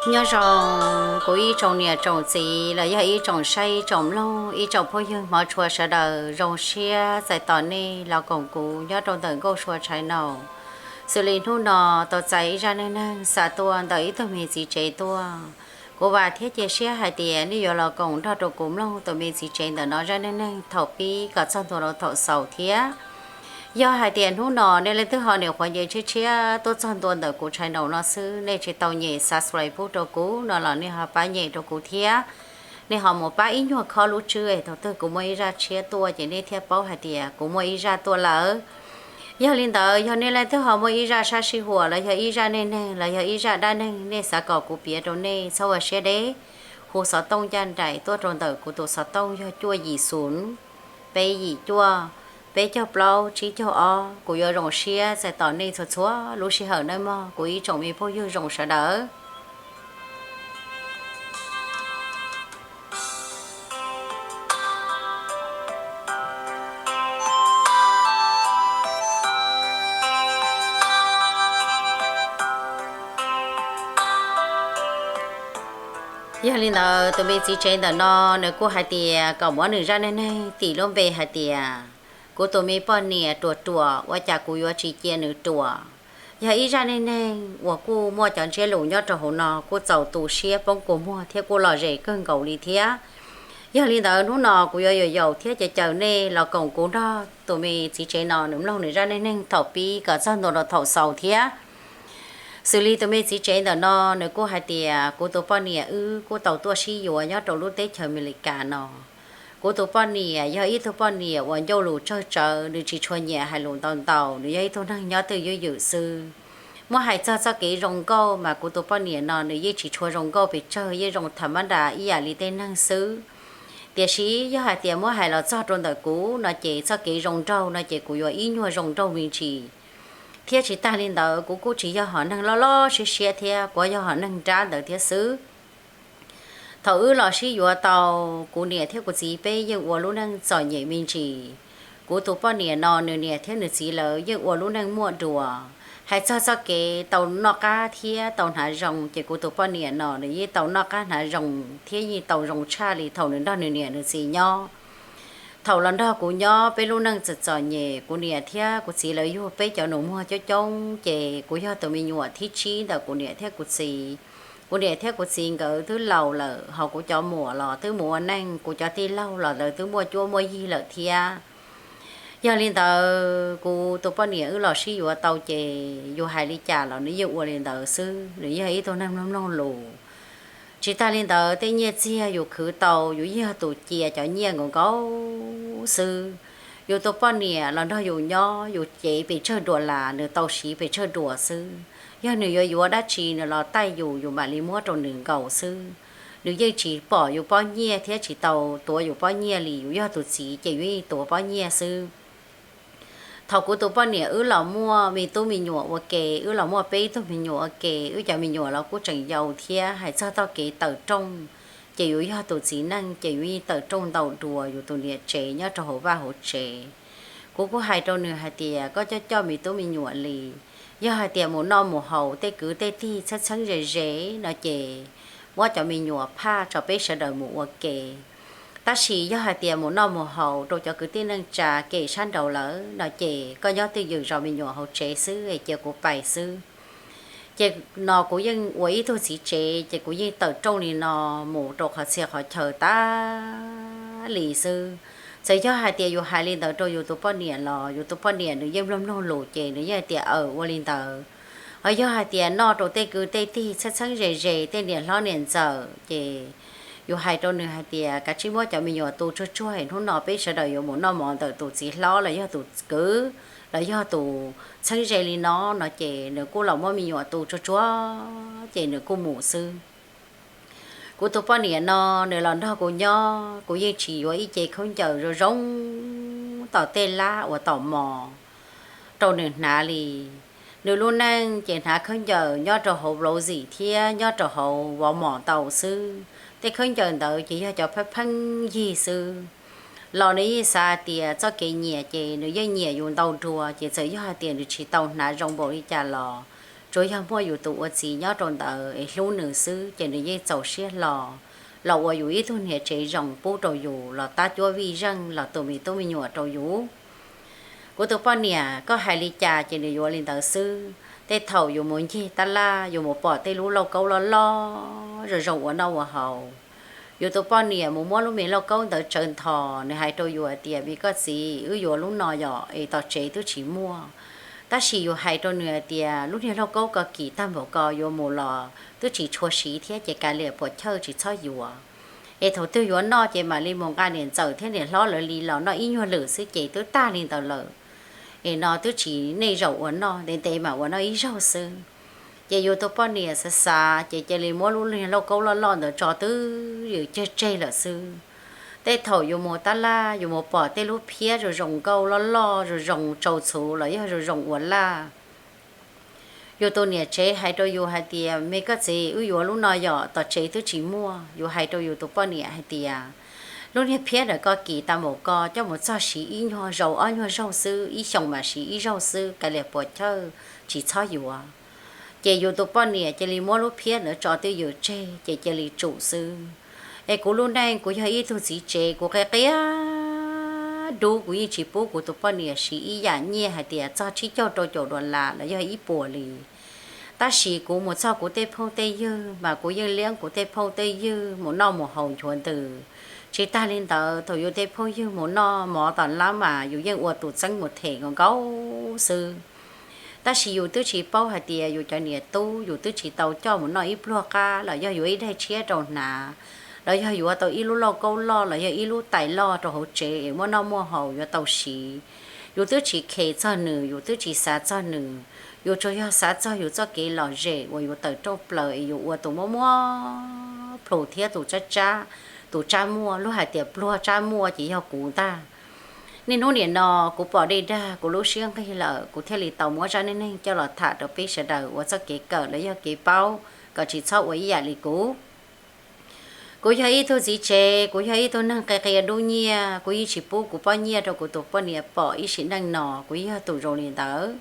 Nyob zoo kuv ib tsoom niam tsoom txiv los yog ib tsoom saib ib tsoom mloog ib tsoom phooj ywg hmov tshua sawv daws, zoo siab txais tos nej los koom kuv nyob rau ntawm Nkauj Sua Tshai Naus. Xws li hnub no tau txais ib zaj neej neeg xa tuaj ntawm ib tug me txiv tsev tuaj. Kuv vam thiab cia siab hais tias nej yuav los koom nrog rau kuv mloog tus me txiv tsev ntawm no zaj neej neeg thaum pib kom txog ntua rau thaum xaus thiab. Yog hais tias hnub no nej leej twg ho nyuam qhuav nce tshiab tshiab tuaj txog ntua ntawm kuv tshai naus no xwb, nej tsis tau nyem subscribe pub rau kuv no los nej ho pab nyem rau kuv thiab. Nej ho mus pab ib nyuag khob lub tswb es thaum twg kuv muaj ib zaj tshiab tuaj ces nej thiaj paub hais tias kuv muaj ib zaj tuaj lawm. Yog li ntawd yog nej leej twg ho muaj ib zaj sab sij huam los yog ib zaj neej neeg los yog ib zaj dab neeg nej xav kom kuv piav rau nej, txhob ua siab deb, hu xov tooj ncaj nraim tuaj rau ntawm kuv tus xov tooj yog cuaj yim xoom, peb yim cuaj, peb caug plaub tsib caug ob. Kuv yuav zoo siab txais tos nej txhua txhua lub sij hawm nawb mog kuv ib tsoom me phooj ywg zoo sawv daws. Yog li ntawd tus me txiv tsev ntawm no nws kuj hais tias kom muab nws zaj neej neeg tis lub npe hais tias kuv tus me poj niam ruam ruam ua cas kuv yuav tsis cia nws ruam. Yog ib zaj neej neeg uas kuj muaj cov ntsiab lus nyob rau hauv no kuj txaus tu siab poob kua muag thiab kuj lom zem kawg nkaus li thiab. Yog li ntawd hnub no kuv yuav yaum yaum thiab caw caw nej los koom kuv nrog tus me txiv tsev no nws mloog nws zaj neej neeg thaum pib kom txog ntua rau thaum xaus thiab. Xws li tus me txiv tsev ntawm no nws kuj hais tias kuv tus poj niam wb kuj tau tuaj sib yuav nyob rau lub teb chaws Amelikas no. Kuv tus poj niam yog ib tug poj niam uas ncauj lus tsawg tsawv, nws tsis tshua nyiam hais lus ntau ntau, nws yog ib tug neeg nyob twj ywm ywm xwb. Muab hais txog txoj kev zoo nkauj mas kuv tus poj niam no nws yeej tsis tshua zoo nkauj pes tsawg, yeej zoo tham mab das ib yam li tej neeg xwb. Tiam sis yog hais tias muab hais los txog rau ntawm kuv no ces txoj kev zoo nraug no ces kuv yuav ib nyuag zoo nraug me ntsis. Thiab tsis tag li ntawd kuv kuj tsis yog hom neeg loj loj siab siab thiab, kuv yog hom neeg nrab ntawd thiab xwb. Thaum wb los sib yuav tau, kuv niam thiab kuv txiv peb yeej ua lub neej txom nyem me ntsis. Kuv tus poj niam no nws niam thiab nws txiv lawv yeej ua lub neej muaj dua. Hais txog txoj kev tau noj qab thiab tau hnav zoo ces kuv tus poj niam no nws yeej tau noj qab hnav zoo thiab yeej tau zoo tshaj li thaum nws nrog nws niam nws txiv nyob. Thaum los nrog kuv nyob peb lub neej txom txom nyem, kuv niam thiab kuv txiv lawv yug peb cov nus muag coob coob ces kuv yog tus me nyuam thib tsib ntawm kuv niam thiab kuv txiv. Kuv niam thiab kuv txiv nkawd twb laus lawm, ho kuv cov muam los twb mus ua neej, kuv cov tij laug los lawv twb muaj cuab muaj yig lawm thiab. Yog li ntawd kuv tus poj niam wb los sib yuav tau ces yus hais li cas los nws yeej ua li ntawd xwb, nws yog ib tug neeg mloog mloog lus. Tsis tag li ntawd tej nyiaj txiag yus khwv tau yus yog tus cia cov nyiaj nkaus nkaus xwb. Yus tus poj niam los nrog yus nyob, yus cev pes tsawg duas las nws tau siv pes tsawg duas xwb. Yog nws yuav yuav dab tsi nws los taij yus, yus mam li muab rau nws nkaus xwb. Nws yeej tsis pom yus pob nyiaj thiab tsis tau tuav yus pob nyiaj li, yus yog tus txiv ces yus yeej tuav pob nyiaj xwb. Thaum kuv tus poj niam wb los muaj me tub me nyuam ua ke, wb los muaj peb tug me nyuam ua ke, wb cov me nyuam los kuj tseem yau thiab, hais txog txoj kev tawm rooj ces yus yog tus txiv neej ces yus yeej tawm rooj ntau dua yus tus niam tsev nyob rau hauv vaj hauv tsev. Kuv kuj hais rau nws hais tias koj coj coj me tub me nyuam li, yog hais tias mus noj mus haus tej kwv tej tij txheeb txheeb ze ze no ces muab cov me nyuam phaj tso peb sawv daws mus ua ke. Tab sis yog hais tias mus noj mus haus rau cov kwv tij neej tsa kem sab nraud lawm no ces koj nyob twj ywm zov me nyuam hauv tsev xwb es cia kuv pais xwb. Ces no kuv yeej ua ib tug txiv tsev ces kuv yeej tawm rooj li no mus rau qhov txhia qhov chaw tas li xwb. Txawm yog hais tias yus hais li ntawd rau yus tus poj niam los yus tus poj niam nws yeej mloog mloog lus ces nws yeej hais tias aws ua li ntawd. Ho yog hais tias noj rau tej kwv tej tij txheeb txheeb ze ze tej niam hlob niam ntxawm ces yus hais rau nws hais tias kav tsij muab cov me nyuam tu tsuag tsuag es hnub no peb sawv daws yuav mus noj mov ntawm tus txiv hlob los yog tus kwv los yog tus txheeb ze li no no ces nws kuj los muab me nyuam tu tsuag tsuag ces nws kuj mus xwb. Kuv tus poj niam no nws los nrog kuv nyob, kuv yeej tsis yuav ib ce khaub ncaws zoo zoo tom tej lab uas tom mos rau nws hnav li. Nws lub neej ces hnav khaub ncaws nyob rau hauv Lowe's thiab nyob rau hauv Walmart ntau xwb. Tej khaub ncaws ntawd ces yog cov pheej pheej yig xwb. Los nws yeej xav hais tias txoj kev nyiam ces nws yeej nyiam yus ntau dua, ces txawm yog hais tias nws tsis tau hnav zoo npaum li cas los tsuas yog muaj yus tus ua txiv nyob rau ntawd es hlub nws xwb ces nws yeej txaus siab hlo los ua yus ib tug niam tsev zoo pub rau yus los tab cuab vij zeej los tu me tub me nyuam rau yus. Kuv tus poj niam koj hais li cas ces nws yuav li ntawd xwb. Tej thaum yus mus ncig tab laj yus mus pom tej lub lauj kaub loj loj zoo zoo ua noj ua haus, yus tus poj niam mus muab lub me lauj kaub ntawd tsawv nthos, nws hais rau yus hais tias, me koj txiv, wb yuav lub no yom es tom tsev twb tsis muaj. Tab sis yus hais rau nws hais tias lub niag lauj kaub ko kim tag npaum ko yuav mus los twb tsis tshua siv thiab ces kav liam puas chawj tsis txhob yuav. Es thaum twg yuav noj ces mam li mus nqa niam ntxawm thiab niam hlob lawv li los noj ib nyuag lwm xwb ces twb tag li ntawd lawm. Es no twb tsis nej zaum ua noj, ntev ntev mam ua noj ib zaug xwb. Ces yus tus poj niam xav xav ces cia li muab lub niag lauj kaub loj loj ntawd tso twb ywm ceg tseg lawm xwb. Tej thaum yus mus tab laj yus mus pom tej lub phiab zoo zoo nkauj loj loj zoo zoo tsau txhuv los yog zoo zoo ua laj, yus tus niam tsev hais rau yus hais tias, me koj txiv, wb yuav lub no yom, tom tsev twb tsis muaj. Yus hais rau yus tus poj niam hais tias, lub niag phiab ntawm ko kim tag npaum ko coj mus txog siv ib nyuag zaus ob nyuag zaug xwb, ib xyoos mam siv ib zaug xwb, kav liam puas chawj tsis txhob yuav. Ces yus tus poj niam cia li muab lub phiab ntawd tso twb ywm tseg ces cia li tsum xwb. Es kuv lub neej kuv yog ib tug txiv tsev kuv qia qia dub, kuv yeej tsis pub kuv tus poj niam siv ib yam nyiaj hais tias txog tsib caug rau caum dollar los yog ib puas li. Tab sis kuv mus txog kuv tej phooj tej ywg mas kuv yeej liab kuv tej phooj tej ywg mus noj mus haus nchuav ntws. Tsis tag li ntawd thaum yus tej phooj ywg mus noj mov tom lab mas yus yeej ua tus txeeb mus them nkaus nkaus xwb. Tab sis yus twb tsis paub hais tias yus cov niam tub yus twb tsis tau coj mus noj ib pluag qab los yog yuav ib daim tshiab rau hnav, los yog yuav tau ib lub lauj kaub loj los yog ib lub tais loj rau hauv tsev es muaj noj muaj haus yuav tau siv. Yus twb tsis khes txog nws, yus twb tsis xav txog nws, yus tsuas yog xav txog yus txoj kev lom zem uas yus tawm rooj plaws es yus ua tus muaj muaj plhus thiab tus tsab tsab, tus tsab muaj, luag hais tias pluag tsab muaj ces yog kuv ntag. Niaj hnub nim no kuv pom dej dag kuv lub siab nqig lawm, kuv thiaj li tau muab zaj neej neeg coj los tham rau peb sawv daws ua txoj kev kawm los yog kev paub kom tsis txhob ua ib yam li kuv. Kuv yog ib tug txiv tsev, kuv yog ib tug neeg qia qia dub nyiaj, kuv yeej tsis pub kuv pob nyiaj rau kuv tus poj niam pom ib sim neej no, kuv yog tus zoo li ntawd.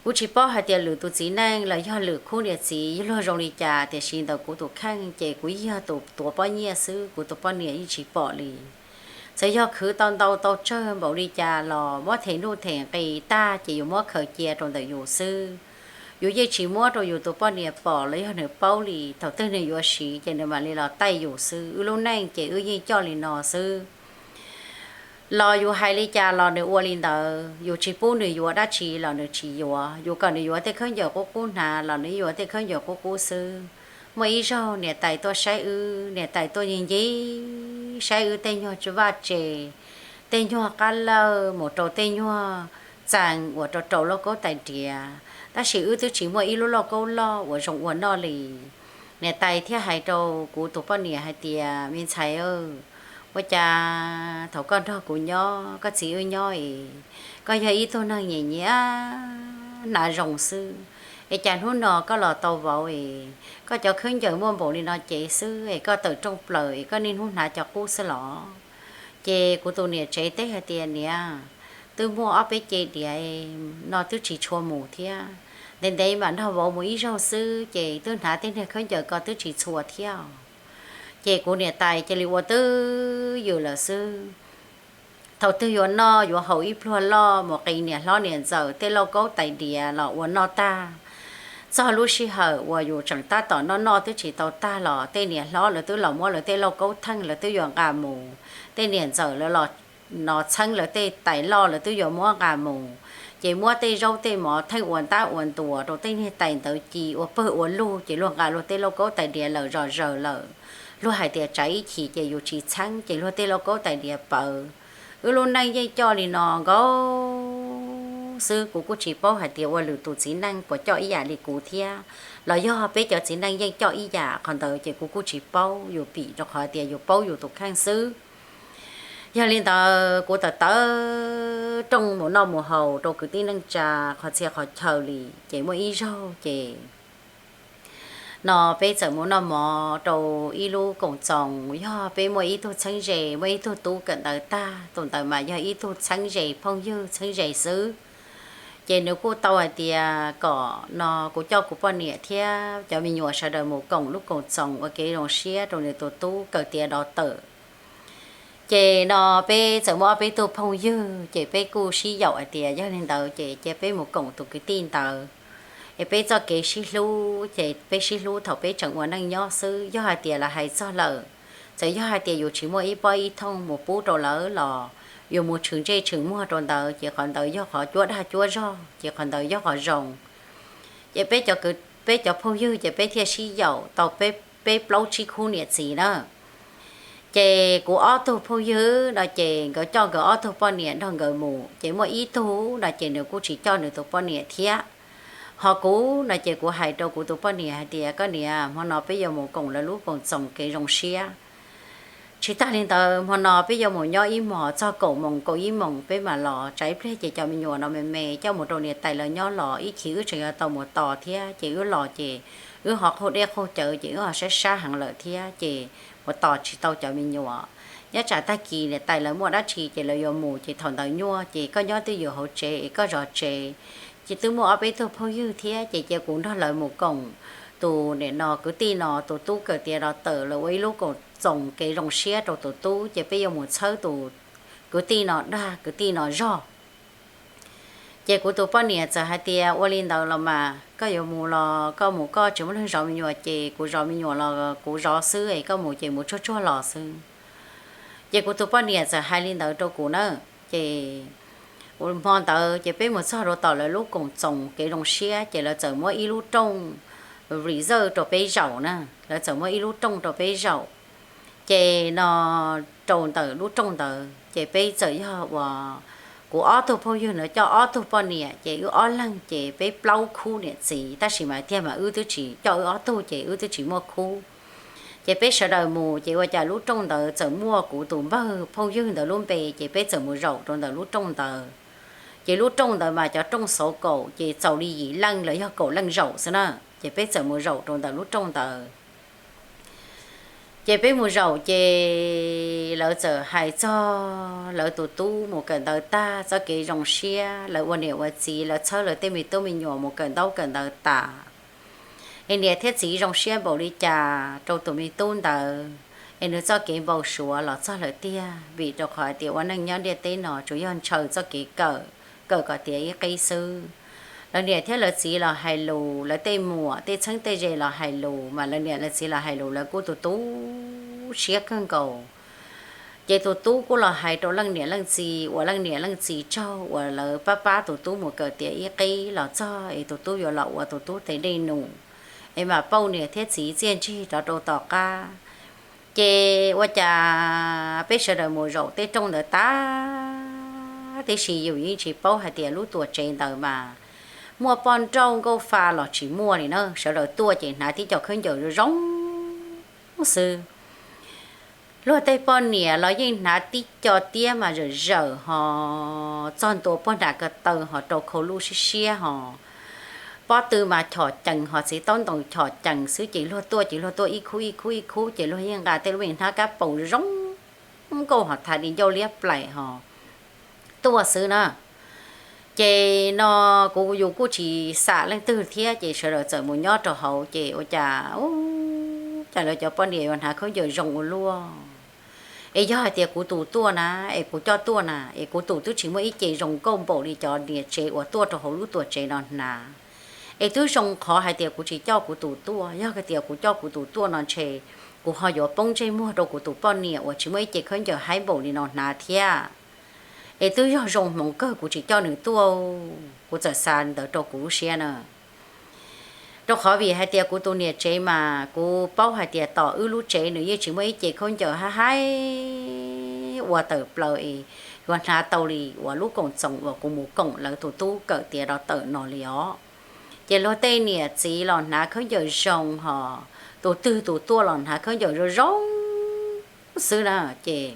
Kuv tsis paub hais tias lwm tus txiv neej los yog lwm khub niam txiv luag zoo li cas, tiam sis ntawm kuv tus kheej ces kuv yog tus tuav pob nyiaj xwb, kuv tus poj niam yeej tsis pom li. Txawm yog khwv tau ntau tau tsawg npaum li cas los muab them nuj them nqi tag ces yuav muab khaws cia rau ntawm yus xwb. Yus yeej tsis muab rau yus tus poj niam pom los yog nws paub li. Thaum twg nws yuav siv ces nws mam li los taij yus xwb. Wb lub neej ces wb yeej coj li no xwb. Los yus hais li cas los nws ua li ntawd, yus tsis pub nws yuav dab tsi los nws tsis yuav. Yus kom nws yuav tej khaub ncaws qub qub hnav los nws yuav tej khaub ncaws qub qub xwb. Muaj ib zaug niam tais tuaj saib wb, niam tais tuaj ncig ncig saib wb tej nyuag vaj tse, tej nyuag qab lawj mus rau tej nyuag txee uas rau rau lauj kaub tais diav, tab sis wb twb tsis muaj ib lub lauj kaub loj uas zoo ua noj li. Niam tais thiaj hais rau kuv tus poj niam hais tias, me ntxhais, ua cas thaum koj nrog kuv nyob, koj txiv wb nyob es koj yog ib tug neeg nyiam nyiam hnav zoo xwb, es cas hnub no koj los tau vauv es koj cov khaub ncaws muaj npaum li no cev xwb es koj tawm rooj plaws es koj niaj hnub hnav cov qub xwb los? Ces kuv tus niam tsev teb hais tias, niam, twb muaj ob peb ce diav no twb tsis tshua mus thiab, ntev ntev mam nrog vauv mus ib zaug xwb ces twb hnav tej niag khaub ncaws ko twb tsis txhua thiab. Ces kuv niam tais cia li ua twj ywm lawm xwb. Thaum twg yuav noj yuav haus ib pluag loj mus qis niam hlob niam ntxawm tej lauj kaub tais diav los ua noj tag, txog lub sij hawm uas yus tseem tab tom noj noj twb tsis tau tag los tej niam hlob lawv twb los muab lawv tej lauj kaub theej lawv twb yuav nqa mus, tej niam ntxawm lawv los no txheeb lawv tej tais loj lawv twb yuav muab nqa mus. Ces muab tej zaub tej mov theej ua ntab ua ntuas rau tej niag tais ntawd ci ua pawg ua lug ces luag nqa luag tej lauj kaub tais diav lawm zom zaws lawm. Luag hais tias tsav ib chim ces yus tsis txheeb ces luag tej lauj kaub tais diav pawv. Wb lub neej yeej coj li no nkaus xwb, kuv kuj tsis paub hais tias ua lwm tus txiv neej puas coj ib yam li kuv thiab, los yog peb cov txiv neej yeej coj ib yam, qhov ntawd ces kuv kuj tsis paub, yus pim rau qhov tias yus paub yus tus kheej xwb. Yog li ntawd kuv tawm tawm rooj mus noj mus haus rau kwv tij neej tsa qhov txhia qhov chaw li. Ces muaj ib zaug ces no peb txawm mus noj mov rau ib lub koom txoos, yog peb muaj ib tug txheeb ze, muaj ib tug tub kawm ntawv tag, tus ntawd mas yog ib tug txheeb ze phooj ywg txheeb ze xwb. Ces nws kuj tau hais tias kom no kuv coj kuv poj niam thiab cov me nyuam sawv daws mus koom lub koom txoos ua kev zoo siab rau nws tus tub kawm tiav dov tawm. Ces no peb txawm muaj ob peb tug phooj ywg, ces peb kuj sib yaum hais tias yog li ntawd ces cia peb mus koom tus kwv tij ntawd, es peb txoj kev sib hlub ces peb sib hlub thaum peb tseem ua neej nyob xwb. Yog hais tias lawv hais txog lawm, txawm yog hais tias yus tsis muaj ib pob ib thooj mus pub rau lawv los yus mus tshwm ntsej tshwm muag rau ntawd ces qhov ntawd yog qhov cuab dag cuab zog, ces qhov ntawd yog qhov zoo. Ces peb cov phooj ywg ces peb thiaj sib yaum tau peb plaub tsib khub niam txiv na. Ces kuv ob tug phooj ywg no ces nkawd coj nkawd ob tug poj niam nrog nkawd mus, ces muaj ib tug no ces nws kuj tsis coj nws tus poj niam thiab. Ho kuv no ces kuv hais rau kuv tus poj niam hais tias, koj niam, hmo no peb yuav mus koom lawv lub koom txoos kev zoo siab. Tsis tag li ntawd, hmo no peb yuav mus nyob ib hmos txog kaum moos kaum ib moos peb mam los, tsam ib pliag ces cov me nyuam no me me coj mus rau niam tais lawv nyob los ib chim wb tseem yuav tau mus tos thiab, ces wb los ces wb ho qaug dej qaug cawv ces wb ho sab sab heev lawm thiab ces mus tos tsis tau cov me nyuam. Nyob tsam tag kis niam tais lawv muaj dab tsi ces lawv yuav mus, ces thaum ntawd nyuaj ces koj nyob twj ywm hauv tsev es koj zov tsev. Ces twb muaj ob peb tug phooj ywg thiab, ces cia kuv nrog lawv mus koom tus niam no kwv tij no tus tub kawm tiav dov tawm, lawv ua ib lub koom txoos kev zoo siab rau tus tub, ces peb yuav mus txhawb tus kwv tij no dag kwv tij no zog. Ces kuv tus poj niam txawm hais tias, ua li ntawd los mas koj yuav mus los koj mus koj, tsis muaj neeg zov me nyuam ces kuv zov me nyuam los kuv zov xwb es koj mus ces mus tsuag tsuag los xwb. Ces kuv tus poj niam txawm hais li ntawd rau kuv na. Ces hmo ntawd ces peb mus txog rau tom lawv lub koom txoos kev zoo siab, ces lawv txawm muab ib lub rooj reserve rau peb zaum na, lawv txawm muab ib lub rooj rau peb zaum. Ces no rau ntawm lub rooj ntawd ces peb txawm yog uas kuv ob tug phooj ywg no coj ob tug poj niam, ces wb ob leeg ces peb plaub khub niam txiv, tab sis mas tiag mas wb twb tsis coj wb ob tug ces wb twb tsis muaj khub. Ces peb sawv daws mus ces ua cas lub rooj ntawd txawm muaj kuv tus npawg phooj ywg ntawd lub npe, ces peb txawm mus zaum rau ntawm lub rooj ntawd. Ces lub rooj ntawd mas cov rooj xauv kaum ces txaus li yim leej los yog kaum leej zaum xwb na, ces peb txawm mus zaum rau ntawm lub rooj ntawd. Ces peb mus zaum ces lawv txawm hais txog lawv tus tub mus kawm ntawv tag txoj kev zoo siab, lawv ua niam ua txiv, lawv txhawb lawv tej me tub me nyuam mus kawm ntaub kawm ntawv tas, es niam thiab txiv zoo siab npaum li cas rau tus me tub ntawd, es nws txoj kev npau suav los txog lawm tiag, vim rau qhov hais tias ua neej nyob ntiaj teb no tsuas yog ntshaw txoj kev kawm, kawm kom tiav ib qib xwb. Lawv niam thiab lawv txiv los hais lus, lawv tej muam tej txheeb tej ze los hais lus, mas lawv niam lawv txiv los hais lus lawv kuj tu tu siab kawg nkaus. Ces tus tub kuj los hais rau leej niam leej txiv uas leej niam leej txiv tsaug uas lawv pab pab tus tub mus kawm tiav ib qib los txog es tus tub yuav los ua tus tub tes dej num, es mam pauj niam thiab txiv txiaj ntsig rov rau tom qab. Ces ua cas peb sawv daws mus zaum tej rooj ntawd tag, tiam sis yus yeej tsis paub hais tias lub tuam tsev ntawd mas muaj poj nrauj nkauj fa los tsis muaj li na. Sawv daws tuaj ces hnav tib co khaub ncaws zoo zoo xwb. Luag tej poj niam los yeej hnav tib co tiab mas zawm zawm ho txog ntua puag nram ko taw ho rau khau luj siab siab ho pob tw mas chom cees ho txiv taub ntoos chom cees xwb. Ces luag tuaj ces luag tuaj ib khub ib khub ib khub ces luag yeej nqa tej lub me hnab kab paus zoo nkauj ho thav di ncauj liab plaim ho tuaj xwb na. Ces no kuv yus kuj tsis xam leej twg thiab ces sawv daws txawm mus nyob rau hauv ces ua cas ub, cas lawv cov poj niam yuav hnav khaub ncaws zoo ua luaj. Es yog hais tias kuv tus tuaj na, es kuv coj tuaj na, es kuv tus twb tsis muaj ib ce zoo nkauj npaum li cov niam tsev uas tuaj rau hauv lub tuam tsev no hnav. Es twb zoo qhov hais tias kuv tsis coj kuv tus tuaj, yog hais tias kuv coj kuv tus tuaj no ntshe kuv ho yuav poob ntsej muag rau kuv tus poj niam uas tsis muaj ib ce khaub ncaws haib npaum li no hnav thiab. Es twb yog zoo hmoov kawg kuv tsis coj nws tuaj, kuv txawm xav li ntawd rau kuv lub siab na. Rau qhov vim hais tias kuv tus niam tsev mas kuv paub hais tias tom wb lub tsev nws yeej tsis muaj ib ce khaub ncaws haib haib ua tawm plaws es yuav hnav tau li uas lub koom txoos uas kuv mus koom lawv tus tub kawm tiav rau tawm no li os. Ces luag tej niam txiv los hnav khaub ncaws zoo ho tus twg tus tuaj los hnav khaub ncaws zoo zoo xwb na. Ces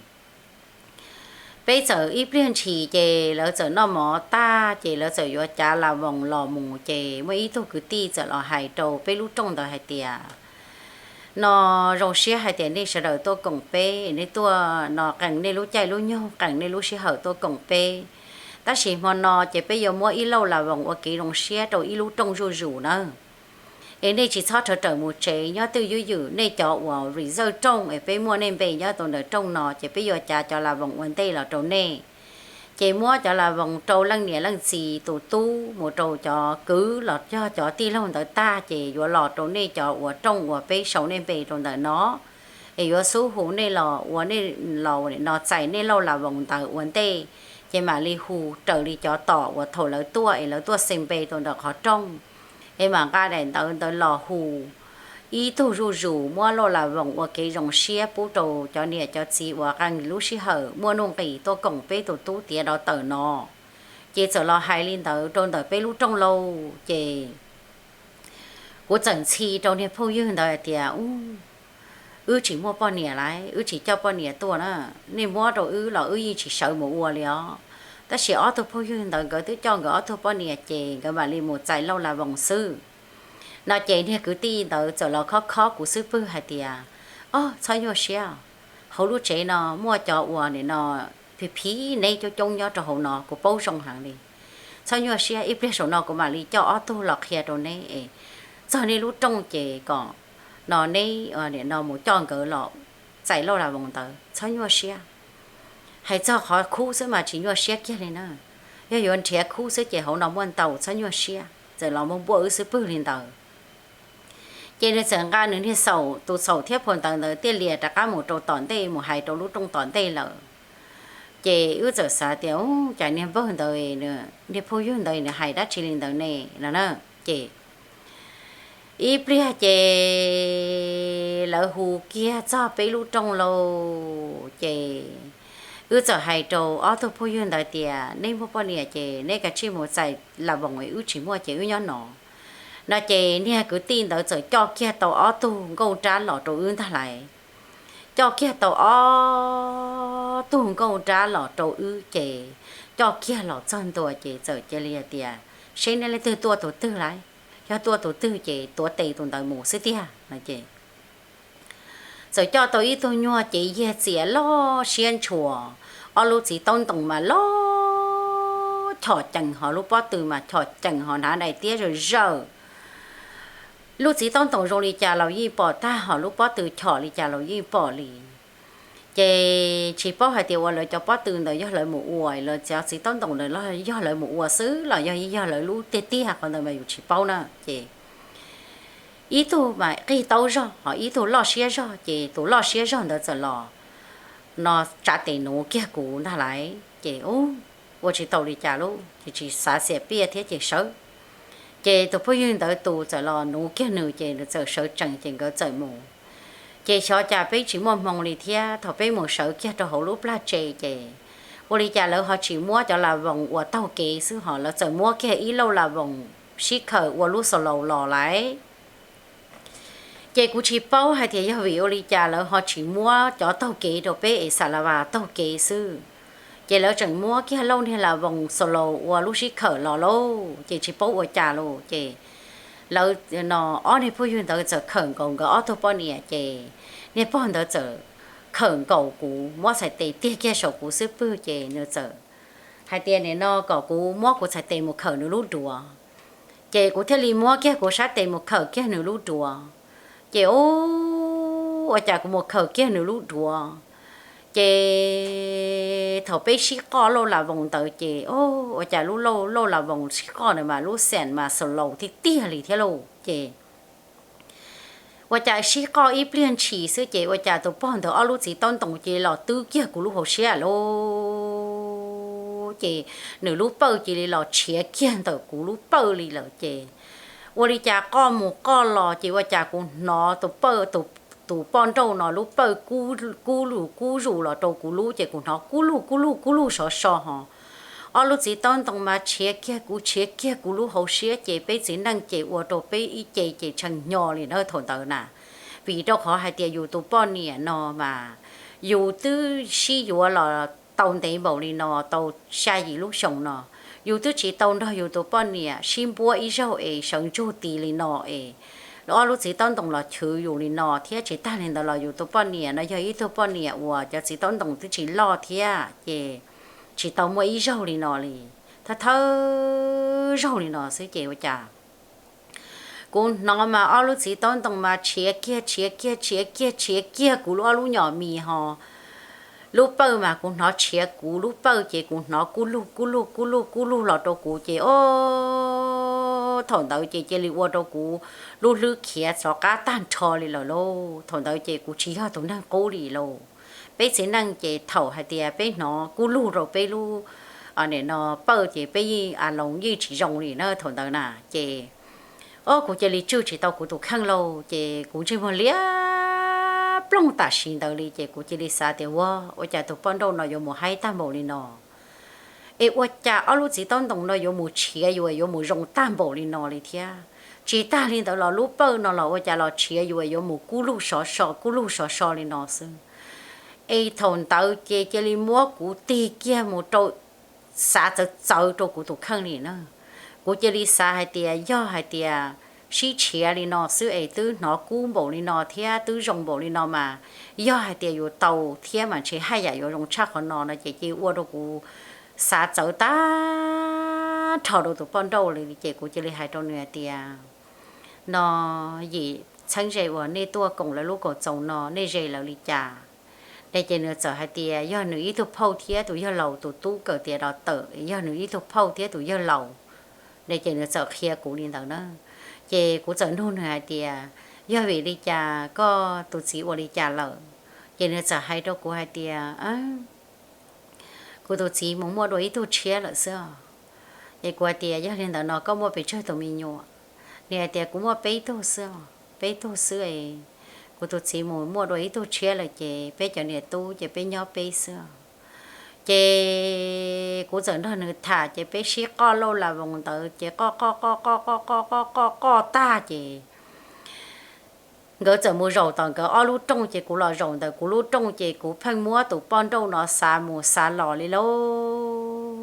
peb txawm ib pliag ntshis ces lawv txawm noj mov tag ces lawv txawm yuav cav la voos los mus ces muaj ib tug kwv tij txawm los hais rau peb lub rooj ntawd hais tias, no zoo siab hais tias nej sawv daws tuaj koom peb, nej tuaj no qees nej lub caij lub nyoog qees nej lub sij hawm tuaj koom peb. Tab sis hmo no ces peb yuav muab ib lauj las voos ua kev zoo siab rau ib lub rooj zuj zus nawb. Es nej tsis txhob rhawv rawm mus tsev, nyob twj ywm, nej cov uas reserve rooj es peb muaj nej npe nyob rau ntawm rooj no ces peb yuav cav cov las voos ua ntej los rau nej. Ces muab cov las voos rau leej niam leej txiv, tus tub mus rau cov kwv los yog cov tij laug ntawd tag ces yuav los rau nej cov uas rooj uas peb sau nej npe rau ntawm no. Es yuav xub hu nej los ua nej los no txais nej lauj las voos ntawd ua ntej, ces mam li hu raws li cov tom uas thaum lawv tuaj es lawv tuaj xee npe rau ntawm qhov rooj. Es mam nqa daim ntawv ntawd los hu ib tug zuj zus, muab lauj las voos ua kev zoo siab pub rau cov niam cov txiv uas qee lub sij hawm muaj nuj nqis tuaj koom peb tus tub tiav dov tawm no. Ces txawm los hais li ntawd rau ntawm peb lub rooj lauj. Ces kuv txawm ntxhi rau niag phooj ywg ntawd hais tias, Wb tsis muaj poj niam lauj, wb tsis coj poj niam tuaj na. Nej muab rau wb los wb yeej tsis sawv mus ua li os. Tab sis ob tug phooj ywg ntawd nkawd twb coj nkawd ob tug poj niam ces nkawd mam li mus txais lauj las voos xwb. No ces niag kwv tij ntawd txawm los khob khob kuv xub pwg hais tias, Ob, txhob nyuaj siab, hauv lub tsev no muaj cov uas nim no phim phim neb coob coob nyob rau hauv no, kuv paub zoo heev li. Txhob nyuaj siab, ib pliag saum no kuv mam li coj ob tug los qhia rau neb es txog nej lub rooj ces kom no neb nim no mus coj nkawd los txais lauj las voos ntawd, txhob nyuaj siab. Hais txog qhov khub xwb mas tsis nyuaj siab kiag li na. Yog yuav nrhiav khub xwb ces hauv no muaj ntau, txhob nyuaj siab. Txawm los muab npuaj wb xub pwg li ntawd. Ces nws txawm nqa nws niag xaum, tus xaum thiab phau ntawv ntawd tiaj lias rov qab mus rau tom ntej, mus hais rau lub rooj tom ntej lawm. Ces wb txawm xav tias, Ub, cas niag npawg ntawd, niag phooj ywg ntawd nws hais dab tsi li ntawd ne? No na. Ces ib pliag ces lawv hu kiag txog peb lub rooj lauj. Ces wb txawm hais rau ob tug phooj ywg ntawd tias, Neb muaj poj niam ces neb kav tsij mus txais las voos, wb tsis muaj ces wb nyob no. No ces niag kwv tij ntawd txawm coj kiag tau ob tug nkauj nrab los rau wb ntag lauj. Coj kiag tau ob tug nkauj nrab los rau wb ces coj kiag los txog ntua ces txawm cia li hais tias, Seb neb leej twg tuaj tus twg lauj, yog tuaj tus twg ces tuav tes tus ntawd mus xwb tiag. No ces txawm coj tau ib tug nyuag cev yiag txias loj siab ntshua, ob lub txiv taub ntoos mas loj chom cees, ho lub pob tw mas chom cees, ho hnav daim tiab zawm zawm. Lub txiv taub ntoos zoo li cas los yeej pom tag, ho lub pob tw chom li cas los yeej pom li. Ces tsis paub hais tias ua lawv cov pob tw ntawd yog lawv mus ua, lawv cov txiv taub ntoos ntawd yog lawv mus ua xwb los yog yog lawv lub tiag tiag, qhov ntawd mas yus tsis paub na. Ces ib tug mas qig taub zog, ho ib tug loj siab zog, ces tus loj siab zog ntawd txawm los no tsa tes nuv kiag kuv ntag lauj. Ces ua tsis tau li cas lauj, ces tsis xav xiam piaj thiab ces sawv. Ces tus phooj ywg ntawd tus txawm los nuv kiag nws ces nws txawm sawv tsees ces nkawd txawm mus. Ces xyov cas peb tsis muaj hmoo li thiab, thaum peb mus sawv kiag rau hauv lub plag tse ces ua li cas lawv ho tsis muab cov las voos uas taug kev xwb, ho lawv txawm muab kiag ib lauj las voos sib khawm ua lub xaus laus los lauj. Ces kuv tsis paub hais tias yog vim ua li cas lawv ho tsis muab cov taug kev rau peb es xa las vas taug kev xwb, ces lawv tseem muab kiag lauj niag las voos xaus laus ua lub sib khawm los lauj. Ces tsis paub ua cas lauj, ces lawv no ob niag phooj ywg ntawd txawm khawm nkaus nkawd ob tug poj niam, ces niag pog ntawd txawm khawm nkaus kuv, muab txhais tes tiag kiag saum kuv xub pwg, ces nws txawm hais tias nim no kom kuv muab kuv txhais tes mus khawm nws lub duav. Ces kuv thiaj li muab kiag kuv sab tes mus khawm kiag nws lub duav. Ces ua cas kuv mus khawm kiag nws lub duav, ces thaum peb sib qoj lauj las voos ntawd ces ua cas lub lauj las voos sib qoj ntawd mas lub xeem mas xaus laus tiag tiag li thiab lauj. Ces ua cas sib qoj ib pliag ntshis xwb ces ua cas tus pog ntawd ob lub txiv taub ntoos cia li los twb kiag kuv lub hauv siab lauj. Ces nws lub pawj cia li los tshiav kiag ntawm kuv lub pawj li lawm. Ces ua li cas qoj mus qoj los ces ua cas kuv hnov tus pawj, tus poj nrauj no lub pawj kub lug kub zus los rau kuv lub, ces kuv hnov kub lug kub lug kub lug sov so ho ob lub txiv taub ntoos mas tshiav kiag kuv, tshiav kiag kuv lub hauv siab. Ces peb txiv neej ces ua rau peb ib ce ces tshee hnyo li na thaum ntawd na. Vim rau qhov hais tias yus tus poj niam no mas yus twb sib yuav los tau ntev npaum li no, tau xya yim lub xyoo no, yus twb tsis tau nrog yus tus poj niam sib npuab ib zaug es sawv ntsug ti li no es ob lub txiv taub ntoos los chwv yus li no thiab. Tsis tag li ntawd los yus tus poj niam no yog ib tug poj niam uas cov txiv taub ntoos twb tsis loj thiab, ces tsis tau muaj ib zaug li no li. thawj thawj zaug li no xwb ces ua cas kuv hnov mas ob lub txiv taub ntoo mas tshiav kiag tshiav kiag tshiav kiag tshiav kiag kuv lub ob lub nyom mis ho lub pawj mas kuv hnov tshiav kuv lub pawj ces kuv hnov kub lug kub lug kub lug kub lug los rau kuv ces o, thaum ntawd ces cia li ua rau kuv lub hlwb khiav rov qab tag nrho li lawm lauj. Thaum ntawd ces kuv tsis yog tus neeg qub li lauj. Peb txiv neej ces thaum hais tias peb hnov kub lug rau peb lub, nim no pawj ces peb yeej a loos yeej tsis zoo li na thaum ntawd na ces o, kuv cia li tswj tsis tau kuv tus kheej lauj ces kuv ntsej muag liab ploog tam sim ntawd li ces kuv cia li xav tias ua, ua cas tus poj nrauj no yuav mus haib tag npaum li no es ua cas ob lub txiv taub ntoo no yuav mus tshiav yuav yuav mus zoo tag npaum li no li thiab. Tsis tag li ntawd los lub pawj no los ua cas los tshiav yuav yuav mus kub lug sov so kub lug sov so li no xwb. Es thaum ntawd ces cia li muab kuv tig kiag mus rau, xav txawv txawv rau kuv tus kheej li na. Kuv cia li xav hais tias yog hais tias sib tshiav li no xwb es twb hnov kub npaum li no thiab twb zoo npaum li no mas yog hais tias yus tau thiab mas ntshe haj yam yuav zoo tshaj qhov no no ces cia ua rau kuv xav txawv tag nrho rau tus poj nrauj li ces kuv cia li hais rau nws hais tias no, yim txheeb ze uas nej tuaj koom lawv lub koom txoos no nej ze lawv li cas? Ne ces nws txawm hais tias yog nws ib tug phauj thiab tus yawg laus tus tub kawm tias dov tawm yog nws ib tug phauj thiab tus yawg laus. Ne ces nws txawm qhia kuv li ntawd na. Ces kuv txawm nug nws hais tias yog vim li cas koj tus txiv ua li cas lawm? Ces nws txawm hais rau kuv hais tias kuv tus txiv mus muaj dua ib tug tshiab lawm xwb os. Ces kuv hais tias yog li ntawd no koj muaj pes tsawg tus me nyuam? Nws hais tias kuv muaj peb tug xwb os, peb tug xwb es kuv tus txiv mus muaj dua ib tug tshiab lawm ces peb cov niam tub ces peb nyob peb xwb os. Ces kuv txawm nrog nws tham ces peb sib qoj lauj las voos ntawd ces qoj qoj qoj qoj qoj qoj qoj qoj qoj tag ces nkawd txawm mus zaum tom nkawd ob lub rooj ces kuv los zaum ntawm kuv lub rooj ces kuv pheej muab tus poj nrauj no xav mus xav los li lauj.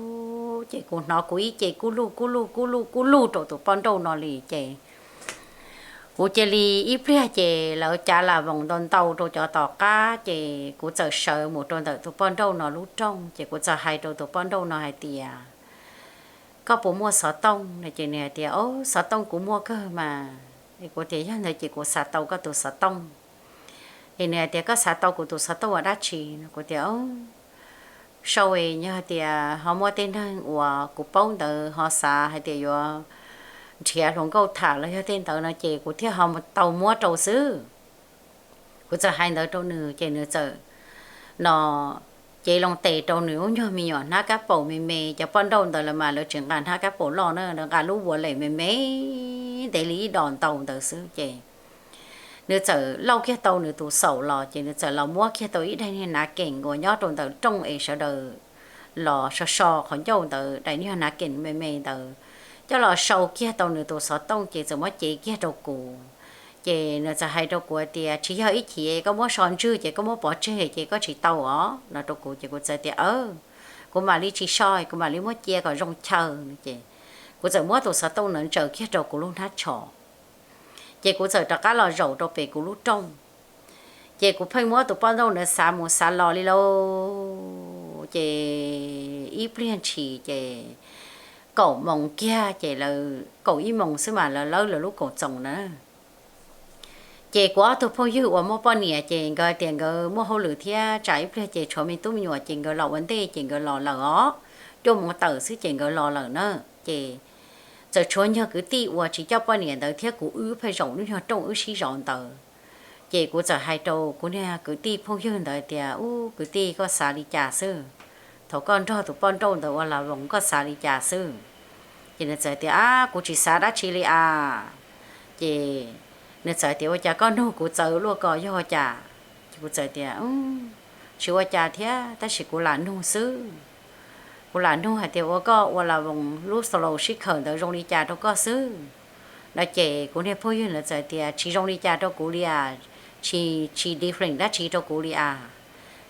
Ces kuv hnov kuv ib ce kub lug kub lug kub lug kub lug rau tus poj nrauj no li ces kuv cia li ib pliag ces lawv cav las voos ntau ntau rau cov tom qab ces kuv txawm sawv mus rau ntawm tus poj nrauj no lub rooj ces kuv txawm hais rau tus poj nrauj no hais tias koj puas muaj xov tooj no ces nws hais tias o, xov tooj kuv muaj kawg mas. Kuv tias yog ntawd ces kuv xav tau koj tus xov tooj. Es nws hais tias koj xav tau kuv tus xov tooj ua dab tsi no? Kuv tias sau es yog hais tias ho muaj tej neeg uas kuv paub ntawd ho xav hais tias yuav nrhiav hluas nkauj tham los yog tej ntawd no ces kuv thiaj ho tau muab rau xwb. Kuv txawm hais ntawd rau nws ces nws txawm no cev loo tes rau nws lub nyuag me nyuam hnab kab paum me me, cov poj nrauj ntawd lawv mas lawv tsis nqa hnab kab paum loj na, lawv nqa lub vuas lem me me ntev li ib dos ntau ntawd xwb ces nws txawm lauj kiag tau nws tus xaum los ces nws txawm los muab kiag tau ib daim niag nav kees uas nyob rau ntawm rooj es sawv daws los so so qhov ncauj ntawd, daim niag nav kees me me ntawd coj los sau kiag tau nws tus xov tooj ces txawm muab cev kiag rau kuv. Ces nws txawm hais rau kuv tias tsis yog ib chim koj muab so ntswg ces koj muab pov tseg ces koj tsis tau os no rau kuv ces kuv txawm tias kuv mam li tsis so, kuv mam li muab cia kom zoo chaw no ces kuv txawm muab tus xov tooj ntawd ntsaws kiag rau kuv lub hnab tsho. Ces kuv txawm rov qab los zaum rau pem kuv lub rooj. Ces kuv pheej muab tus poj nrauj ntawd xav mus xav los li lauj. Ces ib pliag ntshis ces kaum moos kiag ces lawv, kaum ib moos xwb mas lawv lawb lawv lub kaum txoos na. Ces kuv ob tug phooj ywg uas muaj poj niam ces nkawd hais tias nkawd muaj hauj lwm thiab tsam ib pliag ces tshuav me tub me nyuam ces nkawd los ua ntej ces nkawd los lawm os. Cuaj moos tawm xwb ces nkawd los lawm na. Ces txawm tshuav nyuag kwv tij uas tsis coj poj niam ntawd thiab kuv wb pheej zaum lub nyuag rooj wb sib zov ntawd. Ces kuv txawm hais rau kuv niag kwv tij phooj ywg ntawd tias ub kwv tij koj xav li cas xwb? Thaum koj nrog tus poj nrauj ntawd ua las voos koj xav li cas xwb? Ces nws txawm tias ab kuv tsis xav dab tsi li as. Ces nws txawm tias ua cas koj nug kuv txawv luaj ko yog ua cas? Ces kuv txawm tias tsis ua cas thiab tab sis kuv lam nug xwb. Kuv lam nug hais tias ua koj ua las voos lub xaus laus sib khawm ntawd zoo li cas rau koj xwb no. Ces kuv niag phooj ywg ntawd txawm tias tsis zoo li cas rau kuv li as, tsis, tsis different dab tsi rau kuv li as,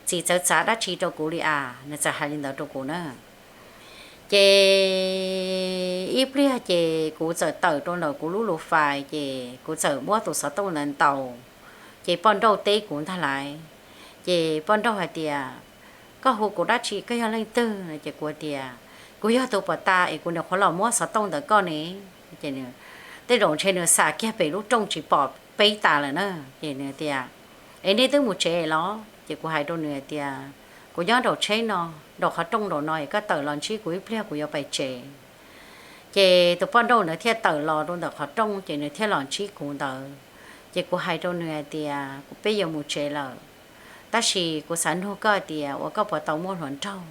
tsis txawv txav dab tsi rau kuv li as. Nws txawm hais li ntawd rau kuv na. Ces ib pliag ces kuv txawm tawm rau ntawm kuv lub lus fais ces kuv txawm muab tus xov tooj ntawd ntaus. Ces poj nrauj teb kuv ntag lauj. Ces poj nrauj hais tias koj hu kuv dab tsi, koj yog leej twg no? Ces kuv tias Kuv yog tus puas tas es kuv nyuam qhuav los muab xov tooj ntawm koj ne. Tej zaum ntshe nws xam kiag pem lub rooj tsis pom peb tas lawm na. Ces nws tias, Es nej twb mus tsev los? Ces kuv hais rau nws hais tias, Kuv nyob nraum tsheb no, nraum qhov rooj nraum no es koj tawm los ntsib kuv ib pliag kuv yuav pais tsev. Ces tus poj nrauj ntawd thiaj tawm los rau ntawm qhov rooj ces nws thiaj los ntsib kuv ntawd. Ces kuv hais rau nws hais tias, Kuv peb yuav mus tsev lawm, tab sis kuv xav nug koj hais tias uas koj puas tau muaj hluas nraug?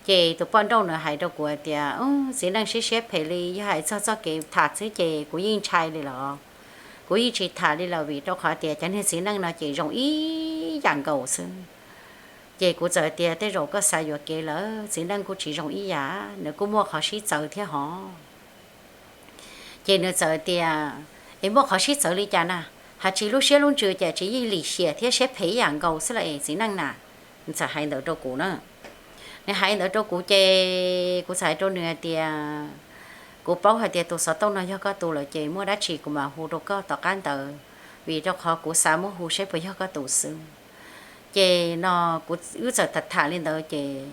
Ces tus poj nrauj ntawd hais rau kuv hais tias, Txiv neej siab siab phem li, yog hais txog txoj kev tham xwb ces kuv yeej ntshai li los. Kuv yeej tsis tham li lawm vim rau qhov tias cov niag txiv neej no ces zoo ib yam nkaus xwb. Ces kuv txawm tias, Tej zaum koj xav yuam kev lawm, txiv neej kuj tsis zoo ib yam, nws kuj muaj qhov sib txawv thiab hov. Ces nws txawm tias, Es muaj qhov sib txawv li cas na? Hais tsis lub siab lub ntsws ces tsis yeej lim hiam thiab siab phem ib yam nkaus xwb los es txiv neej na. Nws txawm hais ntawd rau kuv na. Nws hais ntawd rau kuv ces kuv txawm hais rau nws hais tias, Kuv paub hais tias tus xov tooj no yog koj tus lawm ces muaj dab tsi kuv mam hu rau koj tom qab ntawd, vim rau qhov kuv xav muab hu saib puas yog koj tus xwb. Ces no kuv wb txawm tham tham li ntawd ces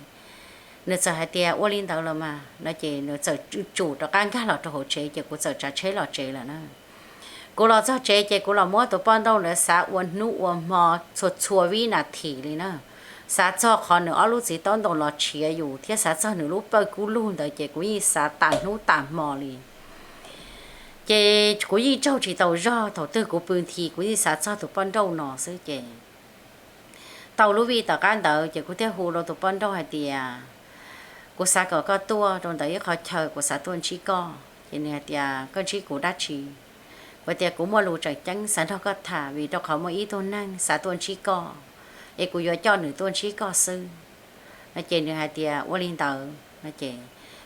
nws txawm hais tias, Ua li ntawd los mas, no ces nws txawm tsum rov qab nkag los rau hauv tsev ces kuv txawm tsav tsheb los tsev lawm na. Kuv los txog tsev ces kuv los muab tus poj nrauj ntawd xav ua hnub ua hmo txhua txhua vib nas this li na. Xav txog qhov nws ob lub txiv taub ntoo los tshiav yus thiab xav txog nws lub pawj kub lug ntawd ces kuv yeej xav tas hnub tas hmo li. Ces kuv yeej tsaug tsis tau zog, thaum twg kuv pw nthi kuv yeej xav txog tus poj nrauj no xwb ces tau lub vij tom qab ntawd ces kuv thiaj hu rau tus poj nrauj hais tias, Kuv xav kom koj tuaj rau ntawm ib qhov chaw, kuv xav tuaj ntsib koj. Ces nws hais tias, Koj ntsib kuv dab tsi? Kuv tias, Kuv muaj lus tseem ceeb xav nrog koj tham vim rau qhov muaj ib tug neeg xav tuaj ntsib koj, es kuv yuav coj nws tuaj ntsib koj xwb. No ces nws hais tias, Ua li ntawd no ces